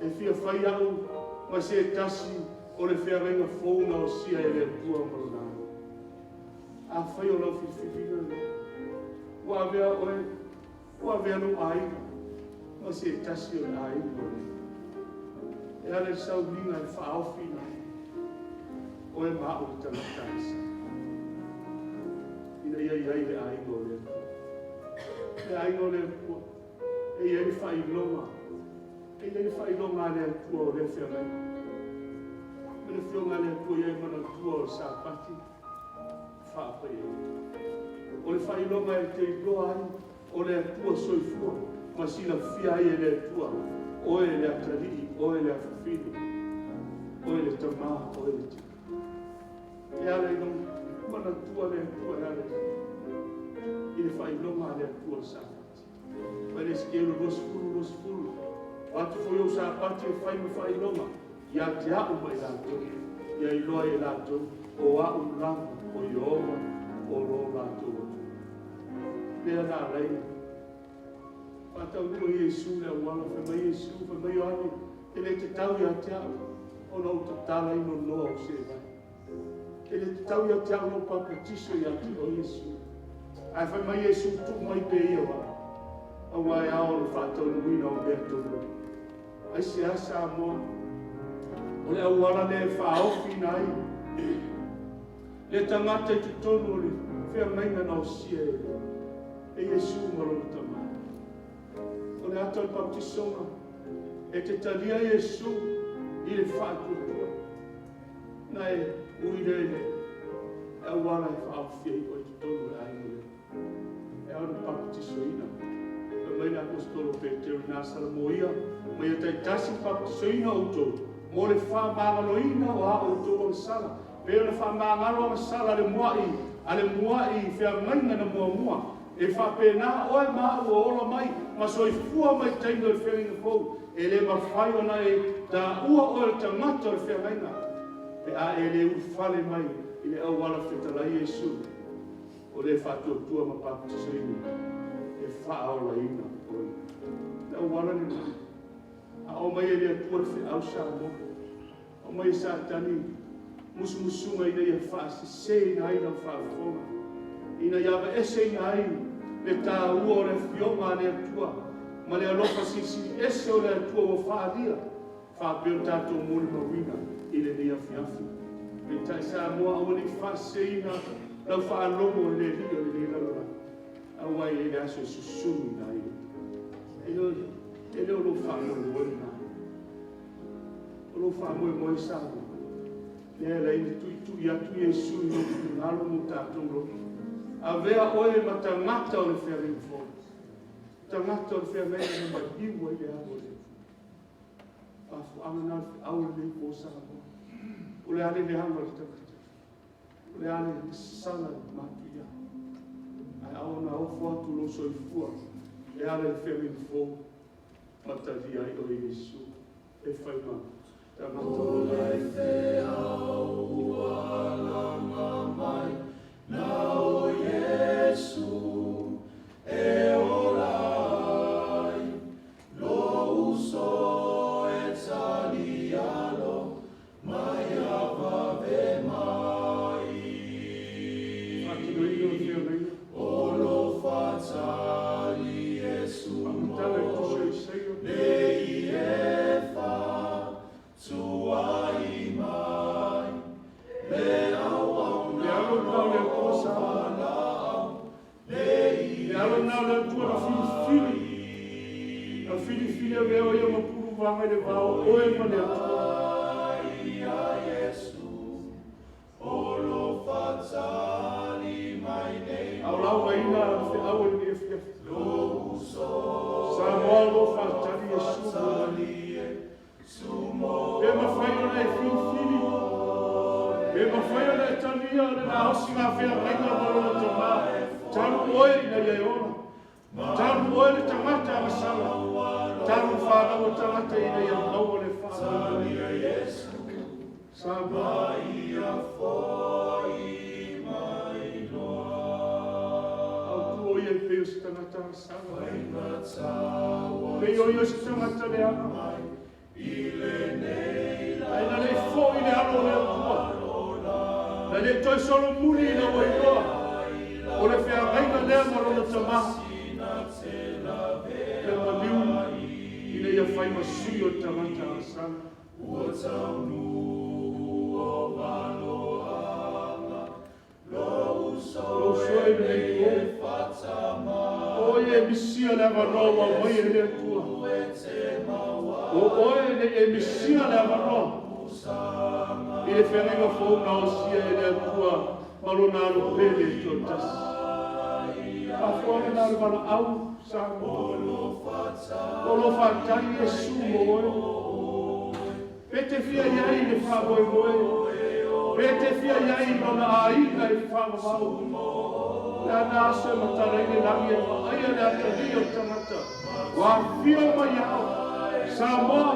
E fia fai au ma se tasi o le feagaiga fou na osia e le Atua ma Lona Alo. Afai o lau filifiliga lena, ua avea oe, ua avea lou aiga ma se tasi o le aiga o le Atua. E ala i le sauniga e faaofiina ai oe ma au le tagata asa, ina ia i ai le aiga o le Atua. Le aiga o le Atua, e i ai le faailoga E i ai le faailoga a le Atua o lea feagaiga. O le Afioga a le Atua ia e manatua o le Sapati e faapaiaina. O le faailoga e te iloa ai o le Atua soifua ma silafia ai e le Atua, oe le atalii, oe le afafine, oe le tama, oe le tina. E ala i lou manatua le Atua e ala i le faailoga a le Atua o le Sapati. Fai le Esekielu 20, 20, Avatu foi ou Sapati e fai ma faailoga ia te au ma i latou, ia iloa ai e latou o au lava o Ieova o lo latou Atua. Lea na ala ai ona faataunuu e Iesu le auala, fai mai Iesu, fai mai Ioane, e le tatau ia te au ona ou tatala ai nonoa o seevae. E le tatau ia te au ona ou papatiso ia te oe Iesu. Ae fai mai Iesu, tuu mai pea ia o au, aua e ao ona faataunuuina o mea tonu. Aisea Samoa? O le auala lea e faaofiina ai le tagata i totonu o le feagaiga na osia e Iesu ma lona Tama. O le ata o le papatisoga, e te talia Iesu i le faatuatua. Na e ui lea i le auala e faaofi ai oe i totonu o le aiga lea. E ao ona papatisoina. Fai mai le Aposetolo o Peteru i Salamoia, ma ia taitasi papatisoina outou mo le faamagaloina o a outou agasala, pei ona faamagalo agasala a le mua'i a le mua'i feagaiga na muamua. E faapena oe ma au ua ola mai ma soifua mai i taimi o le feagaiga fou. E le mafai ona e taua oe o le tagata o le feagaiga pe a e le ulufale mai i le auala fetalai Iesu o le faatuatua ma papatisoina e faaolaina oe. Le auala lena. A oo mai e le Atua le feau Samoa, Aumai e Satani musumusuga ina ia faaseseina ai lau faafofoga, ina ia aveeseina ai le taua o le Afioga a le Atua ma le alofa silisili ese o le Atua ua faaalia faapea ona tatou molimauina i lenei afiafi. Peitai Samoa, aua ne i faaseseina lau faalogo e le alii o lenei lalolagi, aua e i ai le aso e susunu ai. E le o lou faamoemoe lena. O lou faamoemoe Samoa, lea e ala ai ona tuitui atu Iesu i lou finagalo ma o tatou loto. Avea oe ma tagata o le feagaiga fou, tagata o le feagaiga na maliu ai le Alo o le Atua. Mafuaaga lena o le feau i lenei po Samoa. O le a le leaga o le tagata, o le a le sala matuia, ae ao ona ofo atu lou soifua e ala i le feagaiga fou ma talia ai oe e Iesu e fai ma tagata o le Feau ua alaga mai, na o Iesu e ola ai, lou uso e talialo mai a vave mai. Faatinoina o le feagaiga. O lo fatali Iesu Faamatala i le Tusi a Isaia. Le i e fa tuai mai le Le alo lena o le Atua Samoa. Le alo lena o le Atua na filifili. Na filifili avea o ia ma puluvaga i le va o oe ma le Atua. A o laugaina le feau o lenei afiafi. Samoa o lo o faatali Iesu mo oe. Pe mafai ona e filifili, pe mafai ona e talia le gaosiga feagaiga ma lona Tama talu oe ina ia e ola. Talu oe le tagata agasala, talu fanau a tagata ina ia maua le faamoemoe. Samoa. Autu o ia e pei o se tagata agasala. Pei o ia o se tagata leaga. Ae na le i foi le alo o le Atua. Na le toe solomuli ina ua iloa o le feagaiga lea ma lona Tama. Le maliu ina ia fai ma sui o le tagata agasala. Ua taunuu o maloaga lou Lou soe i lenei po. O oe e misia le avanoa ua aumai e le Atua. O oe nei e misia le avanoa i le feagaiga fou na osia e le Atua ma lona alo pele e toatasi. Mafuaaga lena o le valaau Samoa. O lo faatali Iesu mo oe. Pe te fia i ai i le faamoemoe. Pe te fia i ai i lona aiga i le faavavau. Le ana aso e matala ai le lagi e vaaia le atalii o le tagata. Ua afio mai ao Samoa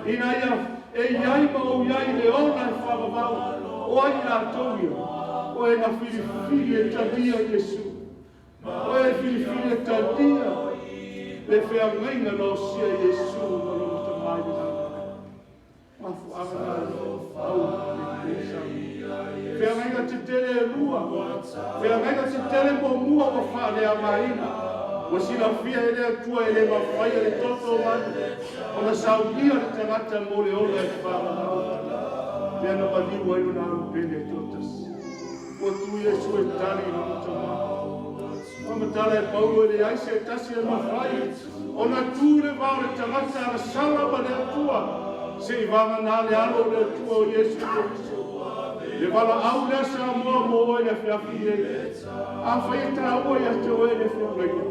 ina ia e i ai ma ou i ai i le ola e faavavau. O ai i latou ia? O e na filifili e talia Iesu. O e filifili e talia le feagaiga na osia e Iesu ma lona Tama i le lagi. Mafuaaga lena o le po Samoa. Feagaiga tetele e lua. Feagaiga tetele muamua ua faaleaogaina. Ua silafia e le Atua e le mafai e le toto o manu ona saunia le tagata mo le ola e faavavau. Lea na maliu ai lona alo pele e toatasi. Ua tu Iesu e tali i lona Tama. Faamatala e Paulo e leai se tasi e mafai ona tu i le va o le tagata agasala ma le Atua seivagana le alo o le Atua o Iesu Keriso. Le valaau lea Samoa mo oe i le afiafi nei. Afai e taua ia te oe le feagaiga,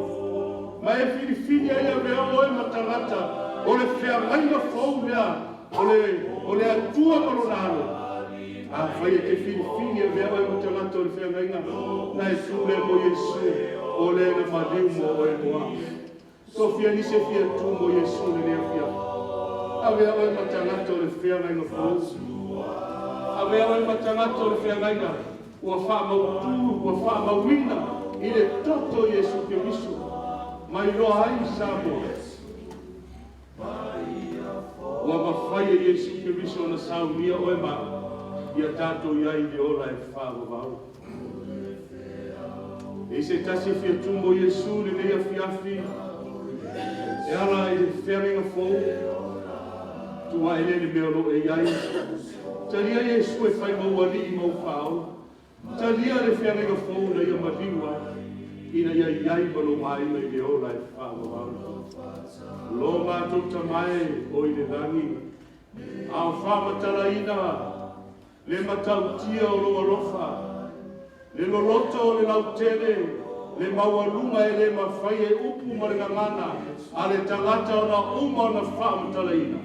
ma e filifili ai avea oe ma tagata o le feagaiga fou lea o le o le Atua ma lona alo, afai e te filifili avea oe ma tagata o le feagaiga na e tu lea mo Iesu, o le na maliu mo oe mo au. Tofia nisi e fia tu mo Iesu i lenei afiafi. Avea oe ma tagata o le feagaiga fou. Avea oe ma tagata o le feagaiga ua faamautu, ua faamauina i le toto o Iesu Keriso. Ma iloa ai Samoa ua mafai e Iesu Keriso ona saunia oe ma au ia tatou i ai i le ola e faavavau. E i se tasi e fia tu mo Iesu i lenei afiafi e ala i le feagaiga fou, tu ae lea i le mea o lo o e i ai. Talia Iesu e fai ma ou alii ma ou faaola. Talia le feagaiga fou na ia maliu ai, ina ia i ai ma lou aiga i le ola e faavavau. Lo matou Tama e o i le lagi, a o faamatalaina le matautia o lou alofa, le loloto o le lautele, le maualuga e le mafai e upu ma le gagana a le tagata ona uma ona faamatalaina.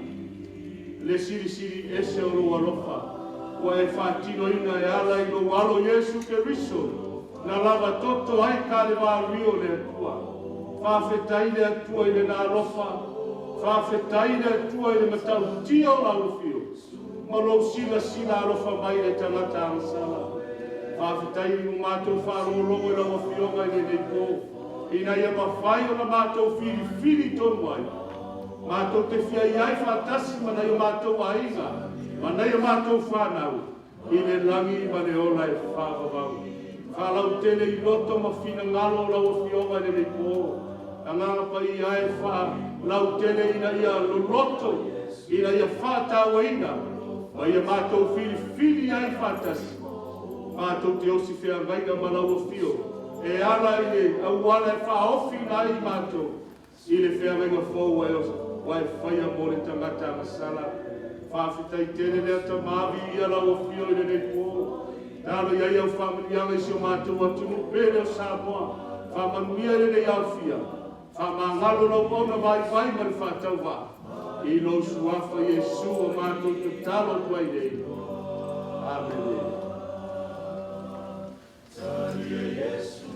Le silisili ese o lou alofa ua e faatinoina e ala i lou Alo Iesu Keriso na lava toto ai Kalevario le Atua. Faafetai le Atua i lena alofa, faafetai le Atua i le matautia o lau afio ma lou silasila alofa mai i le tagata agasala. Faafetai ua matou faalogologo i lau Afioga i lenei po, ina ia mafai ona matou filifili tonu ai, matou te fia i ai faatasi ma nai o matou aiga ma nai o matou fanau i le lagi ma le ola e faavavau. Faalautele i loto ma finagalo o lau Afioga i lenei po. Agaga Paia e faalautele ina ia loloto, ina ia faatauaina, ma ia matou filifili ai faatasi, matou te osi feagaiga ma lau afio e ala i le auala e faaofiina ai matou i le feagaiga fou ua e faia mo le tagata agasala. Faafetai tele lea Tama, viia lau afio i lenei po. Talo i ai au faamanuiaga i si o matou atunuu pele o Samoa. Faamanuia i lenei aofia, faamagalo lau auauna vaivai ma le faatauvaa. I lou suafa Iesu o matou tatalo atu ai nei. Amene. Talia Yesu.